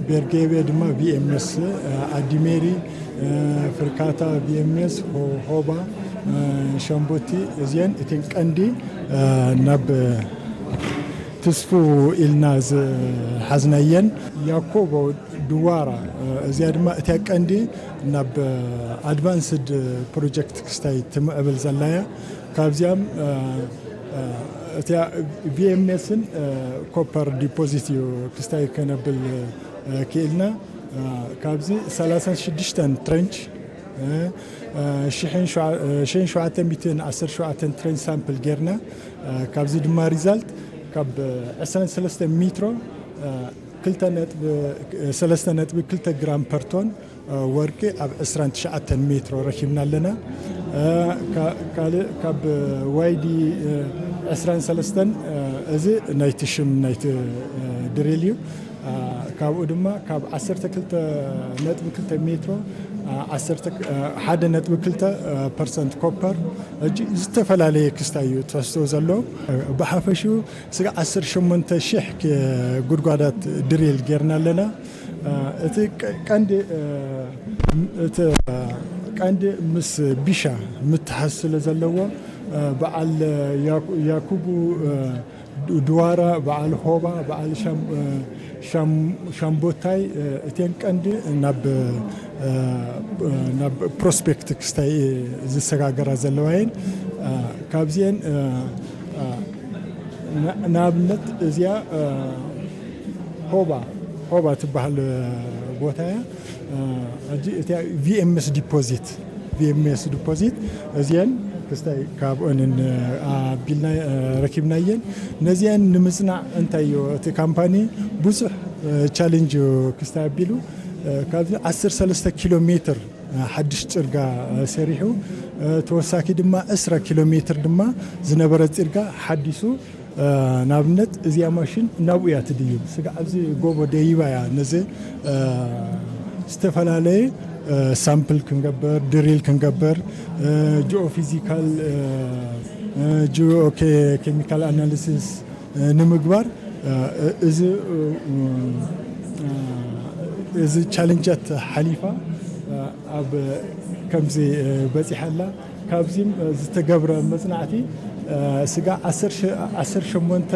ቤርጌቤ ድማ ቪኤምኤስ፣ ኣዲሜሪ፣ ፍርካታ ቪኤምኤስ፣ ሆባ፣ ሸምቦቲ፣ እዚአን እቲን ቀንዲ ናብ ትስፉ ኢልና ዝሓዝናየን። ያኮቦ ድዋራ፣ እዚኣ ድማ እቲያ ቀንዲ ናብ ኣድቫንስድ ፕሮጀክት ክስታይ ትምዕብል ዘላያ። ካብዚኣም እቲያ ቪኤምኤስን ኮፐር ዲፖዚት እዩ ክስታይ ከነብል ክኢልና። ካብዚ ሰላሳን ሽዱሽተን ትሬንች፣ ሽሕን ሸውዓተ ሚእትን ዓሰርተ ሸውዓተን ትሬንች ሳምፕል ጌርና። ካብዚ ድማ ሪዛልት ካብ ዕስራን ሰለስተን ሜትሮ፣ ክልተ ነጥቢ፣ ሰለስተ ነጥቢ ክልተ ግራም ፐርቶን ወርቂ ኣብ ዕስራን ትሽዓተን ሜትሮ ረኪብና ኣለና። ካልእ ካብ ዋይዲ ዕስራን ሰለስተን፣ እዚ ናይቲ ሽም ናይቲ ድሪል እዩ። ካብኡ ድማ ካብ ዓሰርተ ክልተ ነጥቢ ክልተ ሜትሮ፣ ሓደ ነጥቢ ክልተ ፐርሰንት ኮፐር፣ እጂ ዝተፈላለየ ክስታይ እዩ ትሕዝቶ ዘሎ። ብሓፈሽኡ ስጋ ዓሰርተ ሸሞንተ ሽሕ ጉድጓዳት ድሪል ጌርና ኣለና። እቲ ቀንዲ፣ እቲ ቀንዲ ምስ ቢሻ ምትሓዝ ስለ ዘለዎ፣ በዓል ያኩቡ ድዋራ፣ በዓል ሆባ፣ በዓል ሻምቦታይ፣ እተን ቀንዲ ናብ ናብ ፕሮስፔክት ክስታይ ዝሰጋገራ ዘለዋ እየን። ካብዚአን ንኣብነት እዚኣ ሆባ ሆባ ትበሃል ቦታ እያ። ሕጂ እቲኣ ቪኤምኤስ ዲፖዚት ቪኤምኤስ ዲፖዚት እዚአን ክስታይ ካብኦንን ኣቢልና ረኪብናየን። ነዚአን ንምጽናዕ እንታይ እዩ እቲ ካምፓኒ ብዙሕ ቻሌንጅ ክስታይ ኣቢሉ፣ ካብዚ ዓሰርተ ሰለስተ ኪሎ ሜትር ሓድሽ ጽርጋ ሰሪሑ፣ ተወሳኪ ድማ ዕስራ ኪሎ ሜትር ድማ ዝነበረ ጽርጋ ሓዲሱ። ንኣብነት እዚኣ ማሽን ናብኡ እያ ትድይብ። ስጋ ኣብዚ ጎቦ ደይባ እያ ነዚ ዝተፈላለየ ሳምፕል ክንገብር፣ ድሪል ክንገብር፣ ጂኦፊዚካል፣ ጂኦ ኬሚካል ኣናሊሲስ ንምግባር፣ እዚ እዚ ቻለንጃት ሓሊፋ ኣብ ከምዚ በፂሓ ኣላ። ካብዚም ዝተገብረ መፅናዕቲ ስጋ ዓሰርተ ሸሞንተ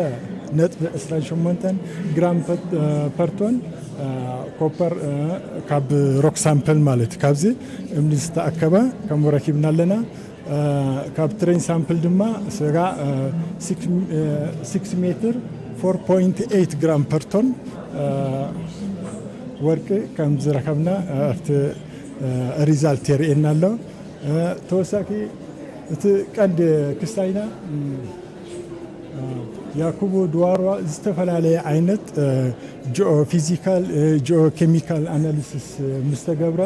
ነጥቢ ዕስራን ሸሞንተን ግራም ፐርቶን ኮፐር ካብ ሮክ ሳምፕል ማለት ካብዚ እምኒ ዝተኣከበ ከምኡ ረኪብና ኣለና። ካብ ትሬን ሳምፕል ድማ ስጋ ሲክስ ሜትር ፎር ፖይንት ኤይት ግራም ፐርቶን ወርቂ ከም ዝረከብና ኣብቲ ሪዛልት የርእየና ኣሎ። ተወሳኪ እቲ ቀንዲ ክስታይና ያኩቡ ድዋርዋ ዝተፈላለየ ዓይነት ጂኦ ፊዚካል፣ ጂኦ ኬሚካል ኣናሊሲስ ምስ ተገብረ፣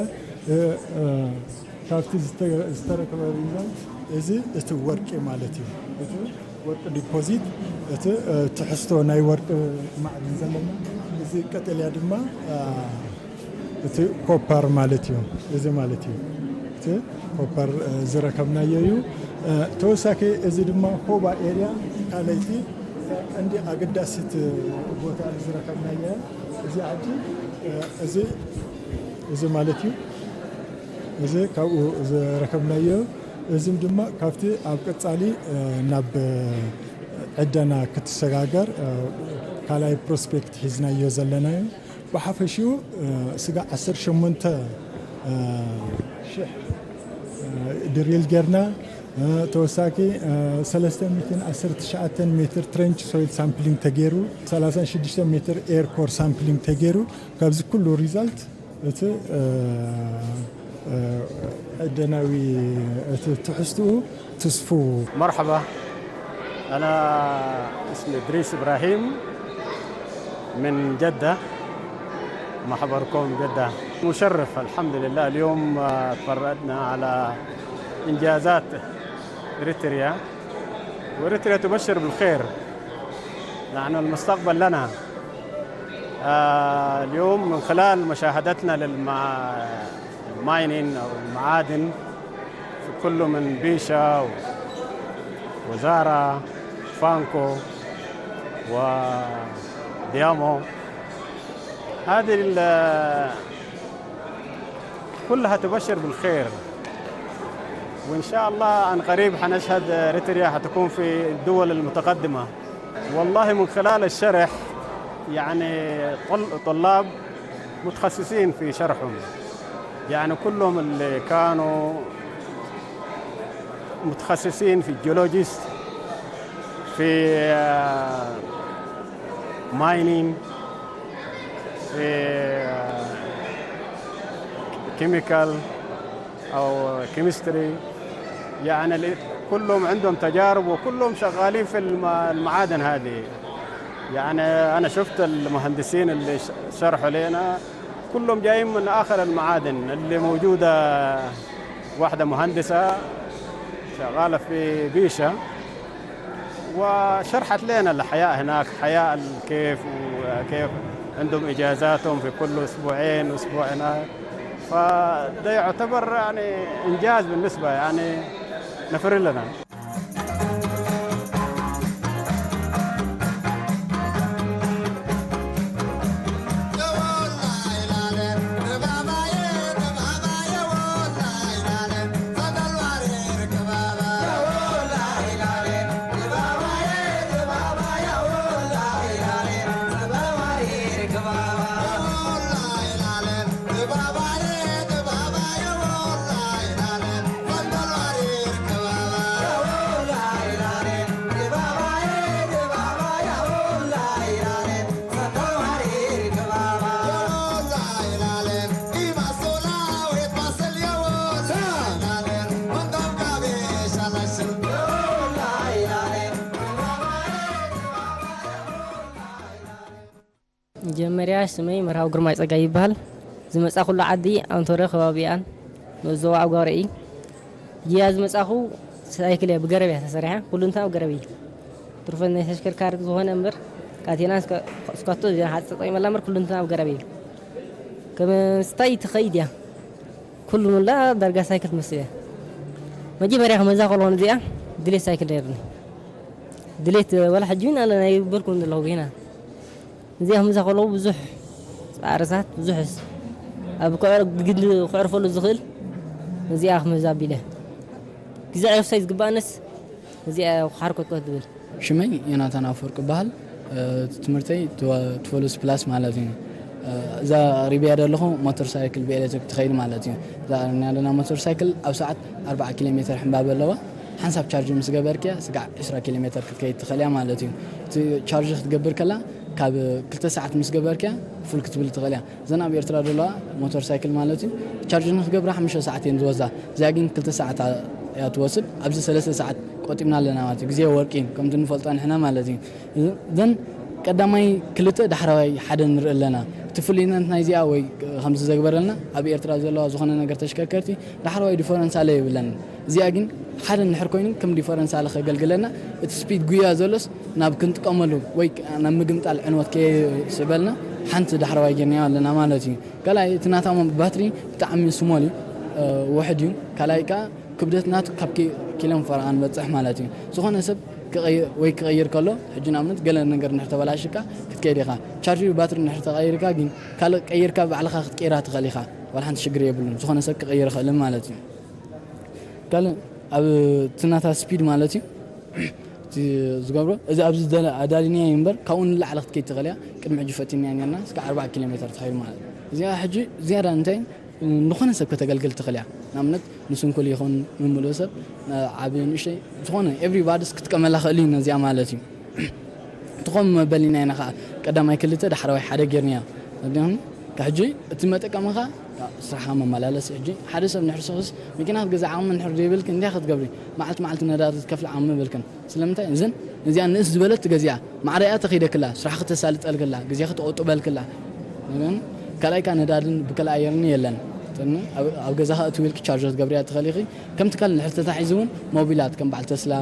ካብቲ ዝተረከበ ሪዛልት እዚ እቲ ወርቂ ማለት እዩ። እቲ ወርቂ ዲፖዚት፣ እቲ ትሕዝቶ ናይ ወርቂ ማዕድን ዘለና፣ እዚ ቀጠልያ ድማ እቲ ኮፐር ማለት እዩ። እዚ ማለት እዩ እቲ ኮፐር ዝረከብናዮ እዩ። ተወሳኪ እዚ ድማ ሆባ ኤርያ ካልኣይቲ ቀንዲ ኣገዳሲት ቦታ ዝረከብናዮ እዚ ዓዲ፣ እዚ እዚ ማለት እዩ። እዚ ካብኡ ዝረከብናዮ፣ እዚም ድማ ካብቲ ኣብ ቀጻሊ ናብ ዕደና ክትሰጋገር ካልኣይ ፕሮስፔክት ሒዝናዮ ዘለናዮ። ብሓፈሽኡ ስጋ ዓሰርተ ሸሞንተ ሽሕ ድሪል ጌርና። ተወሳኪ ሰለስተ ሚእትን ዓሰርተ ትሽዓተ ሜትር ትሬንች ሶይል ሳምፕሊንግ ተገይሩ፣ ሰላሳ ሽዱሽተ ሜትር ኤር ኮር ሳምፕሊንግ ተገይሩ። ካብዚ ኩሉ ሪዛልት እቲ ደናዊ እቲ ትሕዝትኡ ትስፉ። مرحبا، أنا اسمي إدريس إبراهيم من جدة، محبركم جدة. مشرف الحمد لله. اليوم آه، اتفرجنا على إنجازات إريتريا، وإريتريا تبشر بالخير. نحن المستقبل لنا. آه، اليوم من خلال مشاهدتنا للماينين أو المعادن، كله من بيشا وزارا فانكو وديامو. هذه كلها تبشر بالخير، وإن شاء الله عن قريب حنشهد إريتريا حتكون في الدول المتقدمة. والله من خلال الشرح، يعني، طلاب متخصصين في شرحهم، يعني كلهم اللي كانوا متخصصين في الجيولوجيست، في ماينينج، في كيميكال أو كيمستري، يعني كلهم عندهم تجارب وكلهم شغالين في المعادن هذه. يعني أنا شفت المهندسين اللي شرحوا لنا، كلهم جايين من آخر المعادن اللي موجودة. واحدة مهندسة شغالة في بيشة، وشرحت لنا الحياة هناك، حياة كيف وكيف عندهم إجازاتهم في كل أسبوعين، أسبوع هناك. فده يعتبر يعني إنجاز بالنسبة، يعني نفر لنا. መጀመርያ ስመይ መርሃዊ ግርማይ ጸጋይ ይበሃል። ዝመጻኹሉ ዓዲ ኣንቶረ ከባቢኣን ንኡስ ዞባ ኣጓረ እዩ። እያ ዝመጻኹ ሳይክል እያ ብገረብ እያ ተሰሪሓ። ኩሉ እንትን ኣብ ገረብ እዩ። ትርፈት ናይ ተሽከርካሪ ዝኾነ እምበር ካቴና እስከ- እስካቶ እዚኣ ሓፂ ተጠቂመላ እምበር ኩሉ እንትን ኣብ ገረብ እዩ። ከም ስታይ ትኸይድ እያ። ኩሉ ሙላ ዳርጋ ሳይክል ትመስል እያ። መጀመርያ ከመዛ ከለኹ እዚኣ ድሌት ሳይክል ነይርኒ። ድሌት ወላ ሕጂ እውን ኣለ ናይ በልኩ ዘለኹ ጌና እዚኣ ክምዛ ከለዉ ብዙሕ ፃዕርታት ብዙሕ ኣብ ክዕር- ግድሊ ክዕርፈሉ ዝኽእል እዚኣ ክምዛ ኣቢለ ግዜ ዕረፍታይ ዝግባኣነስ እዚኣ ክሓርኮት ዝብል። ሽመይ ዮናታን ኣፈወርቅ ይበሃል። ትምህርተይ ትፈሉስ ፕላስ ማለት እዩ። እዛ ሪብያ ዘለኹ ሞተር ሳይክል ብኤሌክትሪክ ትኸይድ ማለት እዩ። እዛ ርና ዘለና ሞተር ሳይክል ኣብ ሰዓት ኣርባዓ ኪሎ ሜትር ሕምባብ ኣለዋ። ሓንሳብ ቻርጅ ምስ ገበርክያ ስጋዕ ዕስራ ኪሎ ሜትር ክትከይድ ትኽእልያ ማለት እዩ። እቲ ቻርጅ ክትገብር ከላ ካብ ክልተ ሰዓት ምስ ገበርክያ ፉል ክትብል ትኽእልያ። እዘን ኣብ ኤርትራ ዘለዋ ሞተር ሳይክል ማለት እዩ ቻርጅ ንክገብራ ሓሙሽተ ሰዓት እየን ዝወስዳ። እዚኣ ግን ክልተ ሰዓት እያ ትወስድ። ኣብዚ ሰለስተ ሰዓት ቆጢብና ኣለና ማለት እዩ። ግዜ ወርቂ እዩ ከምቲ ንፈልጦ ንሕና ማለት እዩ። እዘን ቀዳማይ ክልተ ዳሕራዋይ ሓደ ንርኢ ኣለና። እቲ ፍልይነት ናይዚኣ ወይ ከምዚ ዘግበረልና ኣብ ኤርትራ ዘለዋ ዝኾነ ነገር ተሽከርከርቲ ዳሕራዋይ ዲፈረንሳለ የብለን። እዚኣ ግን ሓደ እንድሕር ኮይኑ ከም ዲፈረንሳለ ከገልግለና እቲ ስፒድ ጉያ ዘሎስ ናብ ክንጥቀመሉ ወይ ናብ ምግምጣል ዕንወት ከየስዕበልና ሓንቲ ዳሕረዋይ ጌርናዮ ኣለና ማለት እዩ። ካልኣይ እቲ ናታሞ ባትሪ ብጣዕሚ ስሞል እዩ፣ ውሕድ እዩ። ካልኣይ ከዓ ክብደት ናቱ ካብ ኪሎን ፈረቓን በፅሕ ማለት እዩ። ዝኾነ ሰብ ወይ ክቐይር ከሎ ሕጂ ንኣብነት ገለ ነገር እንድሕር ተበላሽካ ክትከይድ ኢኻ። ቻርጅ ባትሪ እንድሕር ተቐይርካ ግን ካልእ ቀይርካ ባዕልኻ ክትቀይራ ትኽእል ኢኻ። ዋላ ሓንቲ ሽግር የብሉን። ዝኾነ ሰብ ክቐይር ይኽእልን ማለት እዩ። ካልእ ኣብ እቲ ናታ ስፒድ ማለት እዩ እቲ ዝገብሮ እዚ ኣብዚ ኣዳሊናዮ እምበር ካብኡ ንላዕሊ ክትከይድ ትኽእል እያ። ቅድሚ ሕጂ ፈቲንያ ነርና እስከ ኣርባዓ ኪሎ ሜትር ትኸይድ ማለት እዩ። እዚኣ ሕጂ ዝያዳ እንታይ ንኾነ ሰብ ከተገልግል ትኽእል እያ። ንኣብነት ንስንኩል ይኹን ምምሉእ ሰብ፣ ዓቢ ንእሽተይ ዝኾነ ኤቭሪባዲስ ክትጥቀመላ ክእል እዩ ነዚኣ ማለት እዩ። ትኾም መበሊና ኢና ኸዓ ቀዳማይ ክልተ ዳሕረዋይ ሓደ ጌርናዮ። ምክንያቱም ሕጂ እቲ መጠቀምኻ ስራሓ መመላለሲ ሕጂ ሓደ ሰብ ንሕር ሰኽስ መኪና ክትገዛ ዓቕሚ ንሕር ዘይብልክ እንታይ ክትገብሪ? መዓልቲ መዓልቲ ነዳዲ ትከፍል ዓቕሚ የብልክን። ስለምንታይ እዝን እዚኣ ንእስ ዝበለት ገዚኣ ማዕረያ ተኺደክላ ስራሕ ክተሳልጠልክላ ግዜ ክትቆጥበልክላ ግን ካልኣይካ ነዳድን ብከልእ ኣየርን የለን። ጥኒ ኣብ ገዛኻ እቲ ዊልክ ቻርጀር ትገብርያ ትኽእል ኢኺ። ከምቲ ካልእ ንሕር ተታሒዙ እውን ሞቢላት ከም በዓል ተስላ፣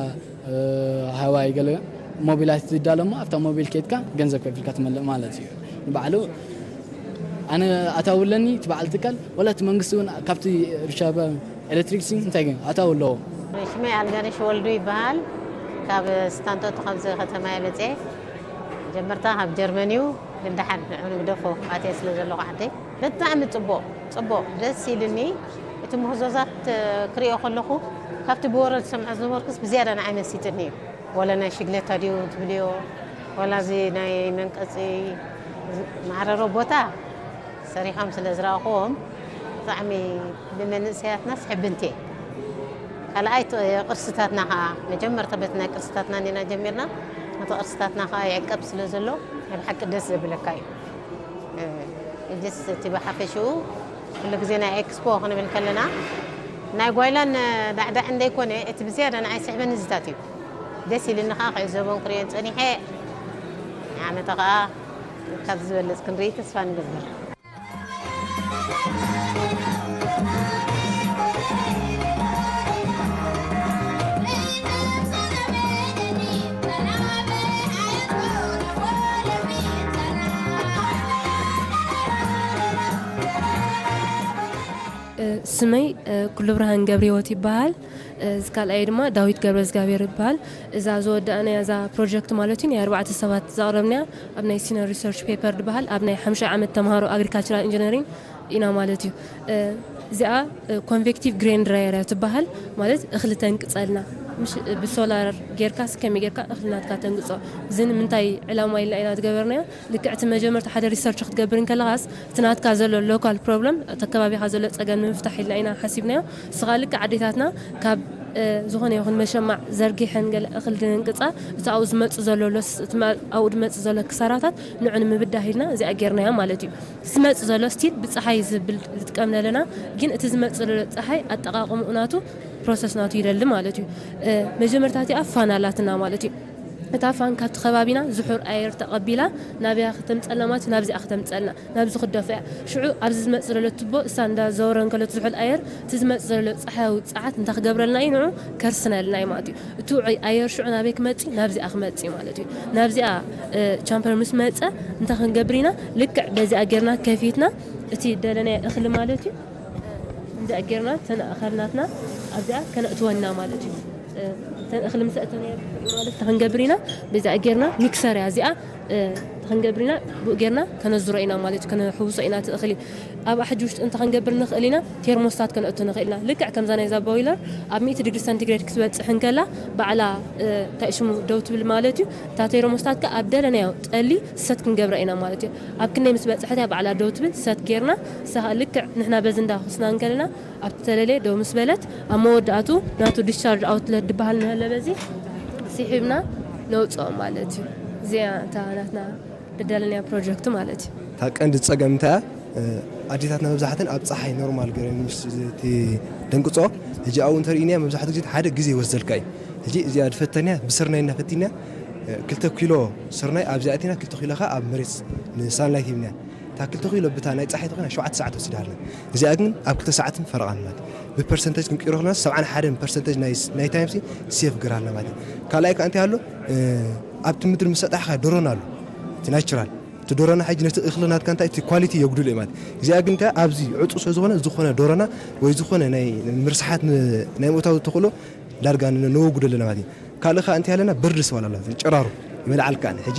ሃዋይ ገለ ሞቢላት ዝዳለሞ ኣብታ ሞቢል ኬድካ ገንዘብ ከፊልካ ትመልእ ማለት እዩ። ንባዕሉ ኣነ ኣታዊ ኣለኒ እቲ በዓል ትካል ወላ እቲ መንግስቲ እውን ካብቲ ርሻበ ኤሌክትሪክ ሲን እንታይ ግን ኣታዊ ኣለዎ። ሽመይ ኣልጋነሽ ወልዱ ይበሃል። ካብ ስታንቶት ካብዚ ከተማ እየ መፅኤ። ጀመርታ ካብ ጀርመን እዩ። ንደሓር ንዑ ንግደፎ ኣትየ ስለ ዘለኹ ዓደይ። ብጣዕሚ ፅቡቕ ፅቡቕ ደስ ኢልኒ። እቲ ምህዞዛት ክሪኦ ከለኹ ካብቲ ብወረ ዝሰምዖ ዝነበርኩስ ብዝያዳ ንዓይ መሲጥኒ እዩ። ወላ ናይ ሽግለታ ድዩ ትብልዮ፣ ወላ እዚ ናይ መንቀፂ ማዕረሮ ቦታ ሰሪሖም ስለ ዝረኣኹዎም ብጣዕሚ ንመንእሰያትናስ ሕብንቲ እየ። ካልኣይ ቅርስታትና ከዓ መጀመርታ በቲ ናይ ቅርስታትና እንዲና ጀሚርና፣ እቲ ቅርስታትና ከዓ ይዕቀብ ስለ ዘሎ ናይ ብሓቂ ደስ ዘብለካ እዩ። እጅስ እቲ ብሓፈሽኡ ኩሉ ግዜ ናይ ኤክስፖ ክንብል ከለና ናይ ጓይላን ዳዕዳዕ እንደይኮነ እቲ ብዝያዳ ንዓይ ስሕበኒ እዚታት እዩ። ደስ ኢልኒ ከዓ ክዕዘቦን ክሪኦን ፀኒሐ። ዓመተ ከዓ ካብ ዝበለፅ ክንርኢ ተስፋ ንገብር። ስመይ ኩሉ ብርሃን ገብረ ህይወት ይበሃል። እዚ ካልኣይ ድማ ዳዊት ገብረ እግዚኣብሔር ይበሃል። እዛ ዝወዳእናያ እዛ ፕሮጀክት ማለት እዩ ናይ ኣርባዕተ ሰባት ዘቕረብናያ ኣብ ናይ ሲነር ሪሰርች ፔፐር ዝበሃል ኣብ ናይ ሓምሻይ ዓመት ተምሃሮ ኣግሪካልቸራል ኢንጂነሪንግ ኢና ማለት እዩ። እዚኣ ኮንቬክቲቭ ግሬን ድራየር እያ ትበሃል። ማለት እኽሊ ተንቅፀልና ብሶላር ጌርካስ ከመይ ጌርካ እኽሊ ናትካ ተንቅፆ። እዚ ንምንታይ ዕላማ ኢልና ኢና ዝገበርናዮ? ልክዕ እቲ መጀመርታ ሓደ ሪሰርች ክትገብር እንከለኻስ እቲ ናትካ ዘሎ ሎካል ፕሮብለም እቲ ከባቢኻ ዘሎ ፀገም ንምፍታሕ ኢልና ኢና ሓሲብናዮ። ንስኻ ልክዕ ኣዴታትና ካብ ዝኾነ ይኹን መሸማዕ ዘርጊሐን ገለ እኽሊ ድንቅፃ እቲ ኣብኡ ዝመፅእ ዘሎ ሎስ እቲ ኣብኡ ዝመፅእ ዘሎ ክሳራታት ንዑ ንምብዳህ ኢልና እዚኣ ጌርናያ ማለት እዩ። ዝመፅእ ዘሎ ስቲል ብፀሓይ ዝብል ዝጥቀም ዘለና ግን እቲ ዝመፅእ ዘሎ ፀሓይ ኣጠቃቅምኡ ናቱ ፕሮሰስ ናቱ ይደሊ ማለት እዩ። መጀመርታ እቲኣ ፋን ኣላትና ማለት እዩ። እታ ፋን ካብቲ ከባቢና ዝሑር ኣየር ተቐቢላ ናብያ ከተምፀልና ማለት ናብዚኣ ከተምፀልና ናብዚ ክደፎ እያ። ሽዑ ኣብዚ ዝመፅእ ዘሎ ቱቦ እሳ እንዳዘወረ እንከሎ እቲ ዝሑል ኣየር እቲ ዝመፅእ ዘሎ ፀሓያዊ ፀዓት እንታይ ክገብረልና እዩ? ንዑ ከርስነልና እዩ ማለት እዩ። እቲ ውዑይ ኣየር ሽዑ ናበይ ክመፅእ? ናብዚኣ ክመፅእ እዩ ማለት እዩ። ናብዚኣ ቻምፐር ምስ መፀ እንታይ ክንገብር ኢና? ልክዕ በዚኣ ጌርና ከፊትና እቲ ደለናዮ እኽሊ ማለት እዩ። እዚኣ ጌርና ተን ኣእኻል ናትና ኣብዚኣ ከነእትወና ማለት እዩ። ተን እኽሊ ምስ ኣእተናዮ ማለት ተኸንገብር ኢና። በዚኣ ጌርና ሚክሰር እያ እዚኣ ተኸንገብር ኢና። ብኡ ጌርና ከነዝሮ ኢና ማለት እዩ። ከነሕውሶ ኢና እቲ እኽሊ። ኣብኣ ሕጂ ውሽጢ እንተኸንገብር ንኽእል ኢና። ቴርሞስታት ከነእቱ ንኽእል ኢና። ልክዕ ከምዛ ናይዛ ቦይለር ኣብ ሚእቲ ዲግሪ ሰንቲግሬድ ክትበፅሕ እንከላ ባዕላ እንታይ ሽሙ ደው ትብል ማለት እዩ። እታ ቴርሞስታት ከ ኣብ ደለናዮ ጠሊ ሰት ክንገብራ ኢና ማለት እዩ። ኣብ ክንደይ ምስ በፅሐት እያ ባዕላ ደው ትብል ሰት ጌርና ንሳ ልክዕ ንሕና በዚ እንዳኾስና እንከለና ኣብቲ ተለልየ ደው ምስ በለት ኣብ መወዳእቱ ናቱ ዲስቻርጅ ኣውትለት ዝበሃል ንህለ በዚ ስሒብና ነውፅኦ ማለት እዩ። እዚኣ እታ ናትና እደለናያ ፕሮጀክት ማለት እዩ። እታ ቀንዲ ፀገም እንታይ እያ? ኣዴታትና መብዛሕተን ኣብ ፀሓይ ኖርማል ገረን ምስ እቲ ደንቅፆ ሕጂ ኣብኡ እንተርኢናያ መብዛሕትኡ ግዜ ሓደ ግዜ ይወስደልካ እዩ። ሕጂ እዚኣ ዝፈተንያ ብስርናይ እናፈቲንያ ክልተ ኪሎ ስርናይ ኣብዚኣ እቲና ክልተ ኪሎ ከ ኣብ መሬት ንሳንላይት ሂብና እታ ክልተ ኪሎ ብታ ናይ ፀሓይ ተኾይና ሸውዓተ ሰዓት ወሲዳልና እዚኣ ግን ኣብ ክልተ ሰዓትን ፈረቓን ማለት ብፐርሰንተጅ ክንቅይሮ ከለና ሰብዓን ሓደን ፐርሰንተጅ ናይ ናይ ታይም ሲ ሴፍ ገራልና ማለት ካልኣይ ከኣ እንታይ ኣሎ ኣብቲ ምድሪ ምስ ኣጣሕኻ ዶሮና ኣሎ እቲ ናቹራል እቲ ዶሮና ሕጂ ነቲ እኽሊ ናትካ እንታይ እቲ ኳሊቲ የጉድሎ እዩ ማለት እዚኣ ግን እንታይ ኣብዚ ዕፁ ስለ ዝኾነ ዝኾነ ዶሮና ወይ ዝኾነ ናይ ምርስሓት ናይ ምእታው ተኽእሎ ዳርጋ ነወጉዶ ኣለና ማለት እዩ ካልእ ኸዓ እንታይ ኣለና ብርድ ስባል ኣሎ ጨራሩ ይመልዓልካ ሕጂ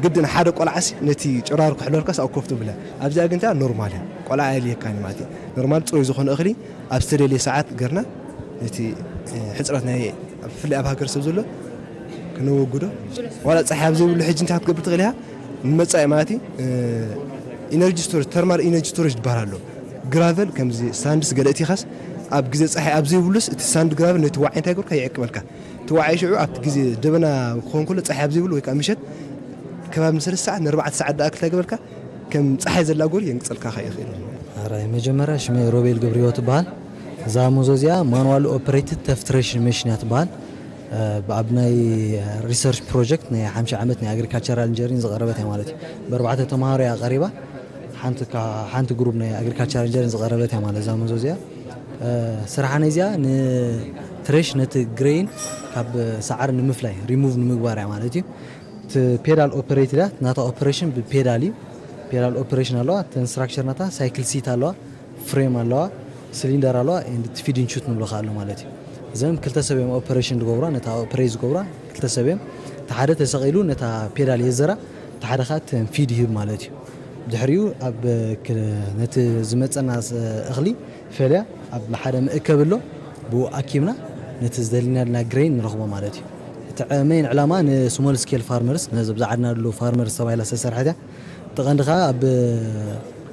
ግድን ሓደ ቆልዓሲ ነቲ ጨራሩ ክሕለልካስ ኣብ ኮፍ ትብለ ኣብዚኣ ግን እንታይ ኖርማል እያ ቆልዓ ኣየልየካን ማለት እዩ ኖርማል ፅሩይ ዝኾነ እኽሊ ኣብ ዝተደልየ ሰዓት ገርና ነቲ ሕፅረት ናይ ብፍላይ ኣብ ሃገር ሰብ ዘሎ ክነወግዶ ዋላ ፀሓይ ኣብ ዘይብሉ ሕጂ እንታይ ክትገብር ትኽእል ኢኻ ንመፃኢ ማለት እዩ ኢነርጂ ስቶሬጅ ተርማል ኢነርጂ ስቶሬጅ ዝበሃል ኣሎ ግራቨል ከምዚ ሳንድስ ገለ እቲኻስ ኣብ ግዜ ፀሓይ ኣብ ዘይብሉስ እቲ ሳንድ ግራቨል ነቲ ዋዒ እንታይ ገርካ ይዕቅበልካ። እቲ ዋዒ ሽዑ ኣብቲ ግዜ ደበና ክኸውን ከሎ ፀሓይ ኣብ ዘይብሉ ወይ ከዓ ምሸት ከባቢ ንሰለስተ ሰዓት ንኣርባዕተ ሰዓት ደኣ ክልታይ ገበልካ ከም ፀሓይ ዘላጎር የንቅፀልካ ከ ይኽእል። ኣራይ መጀመርያ ሽመይ ሮቤል ገብርዮ ትበሃል። እዛ ሞዞ እዚኣ ማኑዋል ኦፕሬትድ ተፍትሬሽን መሽን እያ ትበሃል። ኣብ ናይ ሪሰርች ፕሮጀክት ናይ ሓምሳ ዓመት ናይ ኣግሪካልቸራል ኢንጀሪን ዝቐረበት እያ ማለት እዩ። ብኣርባዕተ ተምሃሮ እያ ቀሪባ። ሓንቲ ግሩፕ ናይ ኣግሪካልቸር ኢንጀርን ዝቐረበት እያ ማለት እዛ መዞ እዚኣ። ስራሓ ናይ እዚኣ ንትሬሽ ነቲ ግሬን ካብ ሰዓር ንምፍላይ ሪሙቭ ንምግባር እያ ማለት እዩ። እቲ ፔዳል ኦፐሬት እያ። ናታ ኦፐሬሽን ብፔዳል እዩ። ፔዳል ኦፐሬሽን ኣለዋ። ተን ስትራክቸር ናታ ሳይክል ሲት ኣለዋ፣ ፍሬም ኣለዋ፣ ሲሊንደር ኣለዋ፣ ፊዲንግ ሹት ንብሎ ኣሎ ማለት እዩ። እዘም ክልተ ሰብ እዮም ኦፐሬሽን ዝገብራ፣ ነታ ኦፐሬት ዝገብራ ክልተ ሰብ እዮም። እቲ ሓደ ተሰቒሉ ነታ ፔዳል የዘራ፣ እቲ ሓደ ከዓ ፊድ ይህብ ማለት እዩ። ድሕሪኡ ኣብ ነቲ ዝመፀና እኽሊ ፈልያ ኣብ ሓደ መእከብ ኣሎ፣ ብኡ ኣኪብና ነቲ ዝደሊናልና ግሬን ንረኽቦ ማለት እዩ። እቲ ሜን ዕላማ ንስሞል ስኬል ፋርመርስ፣ ነዚ ብዛዕድና ደሎ ፋርመርስ ተባሂላ ዝተሰርሐት እያ። እቲ ቀንዲ ከዓ ኣብ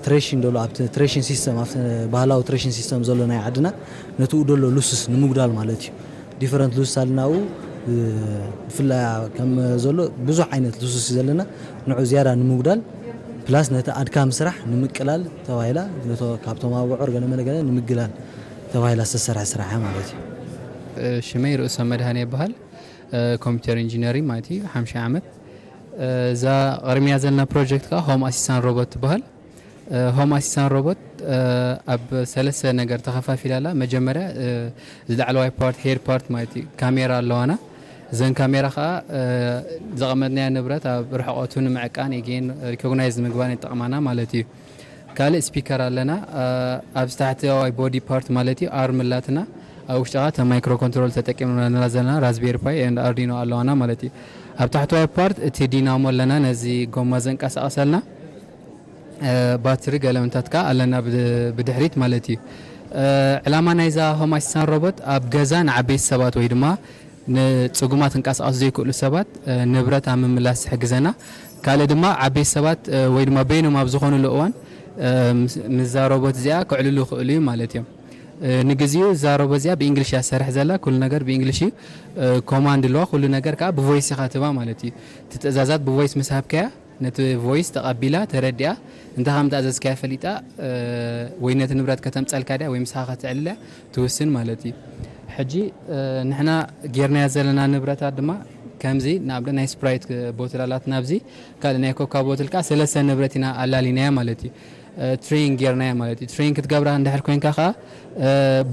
ትሬሽን ደሎ ኣብቲ ትሬሽን ሲስተም ኣብቲ ባህላዊ ትሬሽን ሲስተም ዘሎ ናይ ዓድና ነትኡ ደሎ ሉስስ ንምጉዳል ማለት እዩ። ዲፈረንት ሉስስ ኣለናኡ ብፍላይ ከም ዘሎ ብዙሕ ዓይነት ሉስስ እዩ ዘለና። ንዑ ዝያዳ ንምጉዳል ፕላስ ነቲ ኣድካሚ ስራሕ ንምቅላል ተባሂላ ካብቶም ኣብ ውዑር ገለ መለ ገለ ንምግላል ተባሂላ ዝተሰርሐ ስራሕ ማለት እዩ። ሽመይ ርእሶ መድሃን ይበሃል። ኮምፒውተር ኢንጂነሪንግ ማለት እዩ። ሓምሻይ ዓመት። እዛ ቐርሚያ ዘለና ፕሮጀክት ከዓ ሆም ኣሲስታንት ሮቦት ትበሃል። ሆም ኣሲስታንት ሮቦት ኣብ ሰለስተ ነገር ተኸፋፊላ ኣላ። መጀመርያ ዝላዕለዋይ ፓርት ሄድ ፓርት ማለት እዩ። ካሜራ ኣለዋና። እዘን ካሜራ ከዓ ዘቐመጥናዮ ንብረት ኣብ ርሕቐቱ ንምዕቃን ኤጌን ሪኮግናይዝ ንምግባር ይጠቕማና ማለት እዩ። ካልእ ስፒከር ኣለና። ኣብ ታሕተዋይ ቦዲ ፓርት ማለት እዩ ኣርም ኣላትና። ኣብ ውሽጢ ከዓ ማይክሮ ኮንትሮል ተጠቂምና ዘለና ራዝቤሪ ፓይ ኤንድ ኣርዲኖ ኣለዋና ማለት እዩ። ኣብ ታሕተዋይ ፓርት እቲ ዲናሞ ኣለና፣ ነዚ ጎማ ዘንቀሳቐሰልና። ባትሪ ገለምታት ከዓ ኣለና ብድሕሪት ማለት እዩ። ዕላማ ናይዛ ሆም ኣሲስታንት ሮቦት ኣብ ገዛ ንዓበይቲ ሰባት ወይ ድማ ንፅጉማት ክንቀሳቐሱ ዘይክእሉ ሰባት ንብረት ኣብ ምምላስ ትሕግዘና። ካልእ ድማ ዓበይቲ ሰባት ወይ ድማ በይኖም ኣብ ዝኾኑሉ እዋን ምስዛ ሮቦት እዚኣ ክዕልሉ ይኽእሉ እዩ ማለት እዮም። ንግዚኡ እዛ ሮቦት እዚኣ ብእንግሊሽ እያ ትሰርሕ ዘላ፣ ኩሉ ነገር ብእንግሊሽ እዩ። ኮማንድ ኣለዋ፣ ኩሉ ነገር ከዓ ብቮይስ ኢኻ ትህባ ማለት እዩ። እቲ ትእዛዛት ብቮይስ ምስ ሃብካያ ነቲ ቮይስ ተቐቢላ ተረዲኣ እንታይ ከም ዝኣዘዝካያ ፈሊጣ ወይ ነቲ ንብረት ከተምፀልካ ድያ ወይ ምሳኻ ከተዕልል እያ ትውስን ማለት እዩ። ሕጂ ንሕና ጌርናያ ዘለና ንብረታት ድማ ከምዚ ንኣብነት ናይ ስፕራይት ቦትል ኣላትና ኣብዚ ካልእ ናይ ኮካ ቦትል ከዓ ሰለስተ ንብረት ኢና ኣላሊናያ ማለት እዩ። ትሬን ጌርናያ ማለት እዩ። ትሬን ክትገብራ እንድሕር ኮይንካ ከዓ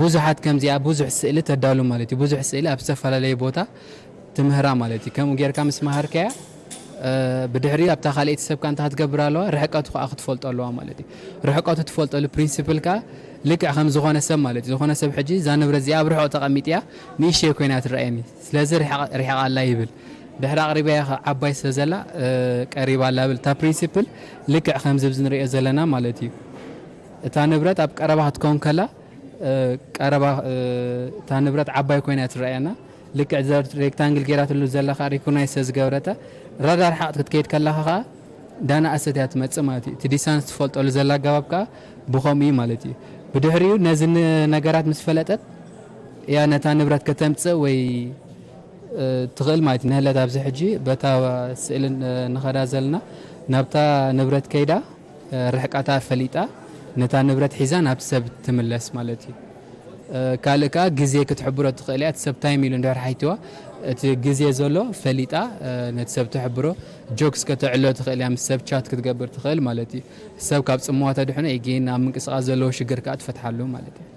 ብዙሓት ከምዚኣ ብዙሕ ስእሊ ተዳሉ ማለት እዩ። ብዙሕ ስእሊ ኣብ ዝተፈላለየ ቦታ ትምህራ ማለት እዩ። ከምኡ ጌርካ ምስ መሃርካያ ብድሕሪ ኣብታ ካልኣይቲ ሰብካ እንታይ ክትገብር ኣለዋ? ርሕቀቱ ከዓ ክትፈልጦ ኣለዋ ማለት እዩ። ርሕቀቱ ትፈልጠሉ ፕሪንሲፕል ከዓ ልክዕ ከም ዝኾነ ሰብ ማለት እዩ። ዝኾነ ሰብ ሕጂ እዛ ንብረት እዚኣ ኣብ ርሑቕ ተቐሚጥያ ንእሽተይ ኮይና ትረኣየኒ፣ ስለዚ ርሒቓ ኣላ ይብል። ድሕሪ ኣቕሪባያ ዓባይ ስለ ዘላ ቀሪባ ኣላ ብል። እታ ፕሪንሲፕል ልክዕ ከምዚ ኣብዚ ንሪኦ ዘለና ማለት እዩ። እታ ንብረት ኣብ ቀረባ ክትከውን ከላ ቀረባ እታ ንብረት ዓባይ ኮይና ትረኣየና። ልክዕ ሬክታንግል ጌራትሉ ዘለኻ ሪኮግናይዝ ስለ ዝገብረታ ራዳር ሓቕት ክትከይድ ከላኻ ከዓ ዳና ኣሰት እያ ትመፅእ ማለት እዩ። እቲ ዲስታንስ ትፈልጠሉ ዘላ ኣገባብ ከዓ ብኸምኡ እዩ ማለት እዩ። ብድሕሪኡ ነዚ ነገራት ምስ ፈለጠት እያ ነታ ንብረት ከተምፅእ ወይ ትኽእል ማለት እዩ። ንህለት ኣብዚ ሕጂ በታ ስእሊ ንኸዳ ዘለና ናብታ ንብረት ከይዳ ርሕቀታ ፈሊጣ ነታ ንብረት ሒዛ ናብቲ ሰብ ትምለስ ማለት እዩ። ካልእ ከዓ ግዜ ክትሕብሮ ትኽእል እያ። እቲ ሰብ ታይም ኢሉ እንድሕር ሓይትዋ እቲ ግዜ ዘሎ ፈሊጣ ነቲ ሰብ ትሕብሮ፣ ጆክስ ከተዕሎ ትኽእል እያ። ምስ ሰብ ቻት ክትገብር ትኽእል ማለት እዩ። ሰብ ካብ ፅምዋ ተድሕኖ፣ ኤጌን ኣብ ምንቅስቃስ ዘለዎ ሽግር ከዓ ትፈትሓሉ ማለት እዩ።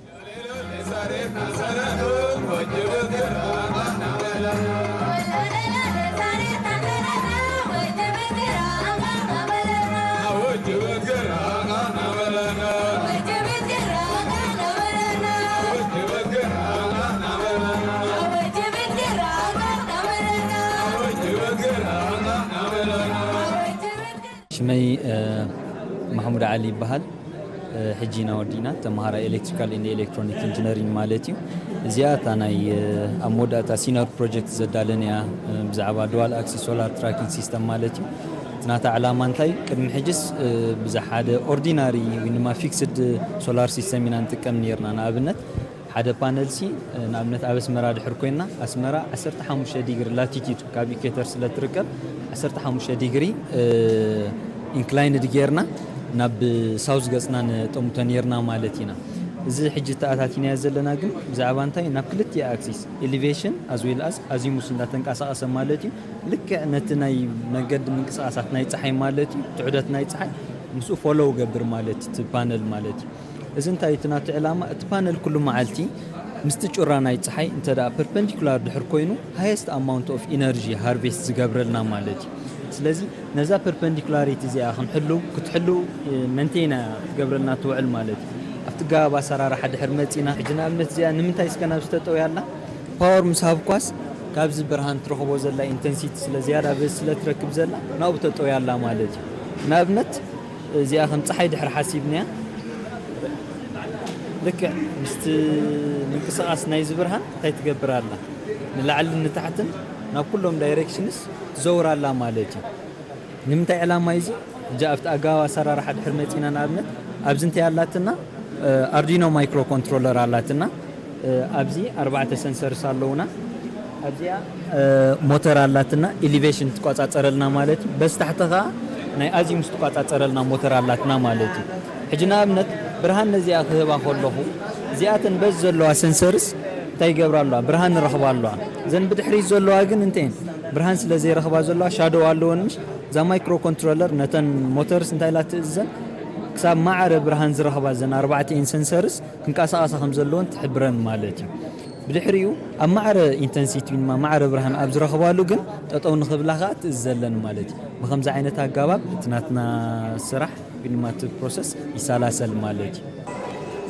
ሽመይ ማሕሙድ ዓሊ ይበሃል። ሕጂ ኢና ወዲእና ተምሃራይ ኤሌክትሪካል ኤንድ ኤሌክትሮኒክ ኢንጂነሪንግ ማለት እዩ። እዚኣ እታ ናይ ኣብ መወዳእታ ሲነር ፕሮጀክት ዘዳለንያ ብዛዕባ ዱዋል ኣክሲስ ሶላር ትራኪንግ ሲስተም ማለት እዩ። ናታ ዕላማ እንታይ? ቅድሚ ሕጅስ ብዛ ሓደ ኦርዲናሪ ወይ ድማ ፊክስድ ሶላር ሲስተም ኢና ንጥቀም ነርና። ንኣብነት ሓደ ፓነል ሲ ንኣብነት ኣብ ኣስመራ ድሕር ኮይና ኣስመራ ዓሰርተ ሓሙሽተ ዲግሪ ላቲቲዩድ ካብ ኢኩዌተር ስለ ትርከብ ዓሰርተ ሓሙሽተ ዲግሪ ኢንክላይንድ ጌርና ናብ ሳውዝ ገጽና ነጠምቶ ነርና ማለት ኢና። እዚ ሕጂ ተኣታቲናዮ ዘለና ግን ብዛዕባ እንታይ ናብ ክልቲኡ ኣክሲስ ኤሊቬሽን ኣዝዌል ኣዝ ኣዚሙስ እንዳተንቀሳቐሰ ማለት እዩ። ልክዕ ነቲ ናይ መገዲ ምንቅስቓሳት ናይ ፀሓይ ማለት እዩ ትዑደት ናይ ፀሓይ ምስኡ ፎሎው ገብር ማለት እቲ ፓነል ማለት እዩ። እዚ እንታይ እቲ ናቱ ዕላማ እቲ ፓነል ኩሉ መዓልቲ ምስቲ ጩራ ናይ ፀሓይ እንተ ደኣ ፐርፐንዲኩላር ድሕር ኮይኑ ሃየስት ኣማውንት ኦፍ ኢነርጂ ሃርቬስት ዝገብረልና ማለት እዩ። ስለዚ ነዛ ፐርፐንዲኩላሪቲ እዚኣ ክንሕሉ ክትሕሉ መንቴና ክትገብረልና ትውዕል ማለት እዩ። ኣብቲ ጋብ ኣሰራርሓ ድሕር መፂና ሕጂ ንኣብነት እዚኣ ንምንታይ እስከ ናብ ዝተጠውያላ ፓወር ምስ ሃብኳስ ካብዚ ብርሃን ትረኽቦ ዘላ ኢንተንሲቲ ስለ ዝያዳ በዚ ስለ ትረክብ ዘላ ናብኡ ተጠውያ ኣላ ማለት እዩ። ንኣብነት እዚኣ ከም ፀሓይ ድሕር ሓሲብናያ ልክዕ ምስቲ ምንቅስቓስ ናይዚ ብርሃን እንታይ ትገብር ኣላ? ንላዕልን ንታሕትን ናብ ኩሎም ዳይሬክሽንስ ትዘውር ኣላ ማለት እዩ። ንምንታይ ዕላማ እዩ እዚ? ሕጂ ኣብቲ ኣገባብ ኣሰራርሓ ድሕር መፂና ንኣብነት ኣብዚ እንታይ ኣላትና ኣርዲኖ ማይክሮ ኮንትሮለር ኣላትና ኣብዚ ኣርባዕተ ሰንሰርስ ኣለውና። ኣብዚኣ ሞተር ኣላትና ኢሊቬሽን ትቆፃፀረልና ማለት እዩ። በዚ ታሕቲ ከዓ ናይ ኣዚሙስ ትቆፃፀረልና ሞተር ኣላትና ማለት እዩ። ሕጂ ንኣብነት ብርሃን ነዚኣ ክህባ ከለኹ እዚኣተን በዚ ዘለዋ ሰንሰርስ እንታይ ይገብራ ኣለዋ? ብርሃን ይረኽባ ኣለዋ። እዘን ብድሕሪት ዘለዋ ግን እንተን ብርሃን ስለ ዘይረኽባ ዘለዋ ሻዶው ኣለወን ምሽ እዛ ማይክሮ ኮንትሮለር ነተን ሞተርስ እንታይ ኢላ ትእዝዘን ክሳብ ማዕረ ብርሃን ዝረኽባ እዘን ኣርባዕተ ኢን ሰንሰርስ ክንቀሳቐሳ ከም ዘለወን ትሕብረን ማለት እዩ። ብድሕሪኡ ኣብ ማዕረ ኢንተንሲቲ ድማ ማዕረ ብርሃን ኣብ ዝረኽባሉ ግን ጠጠው ንኽብላ ከዓ ትእዘለን ማለት እዩ። ብኸምዚ ዓይነት ኣገባብ እቲ ናትና ስራሕ ግን ድማ እቲ ፕሮሰስ ይሰላሰል ማለት እዩ።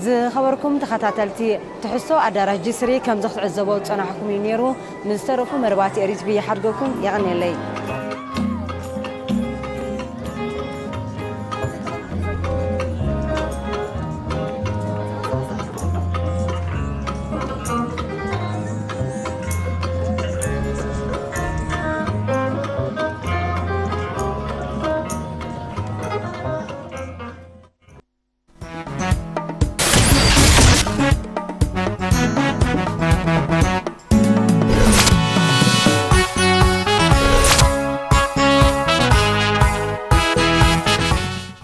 ዝኸበርኩም ተኸታተልቲ ትሕዝቶ ኣዳራሽ ጅስሪ ከምዚ ክትዕዘቦ ዝጸናሕኩም እዩ ነይሩ። ንዝተረፉ መርባቲ ኤሪትቪ ይሓድገኩም። የቐንየለይ።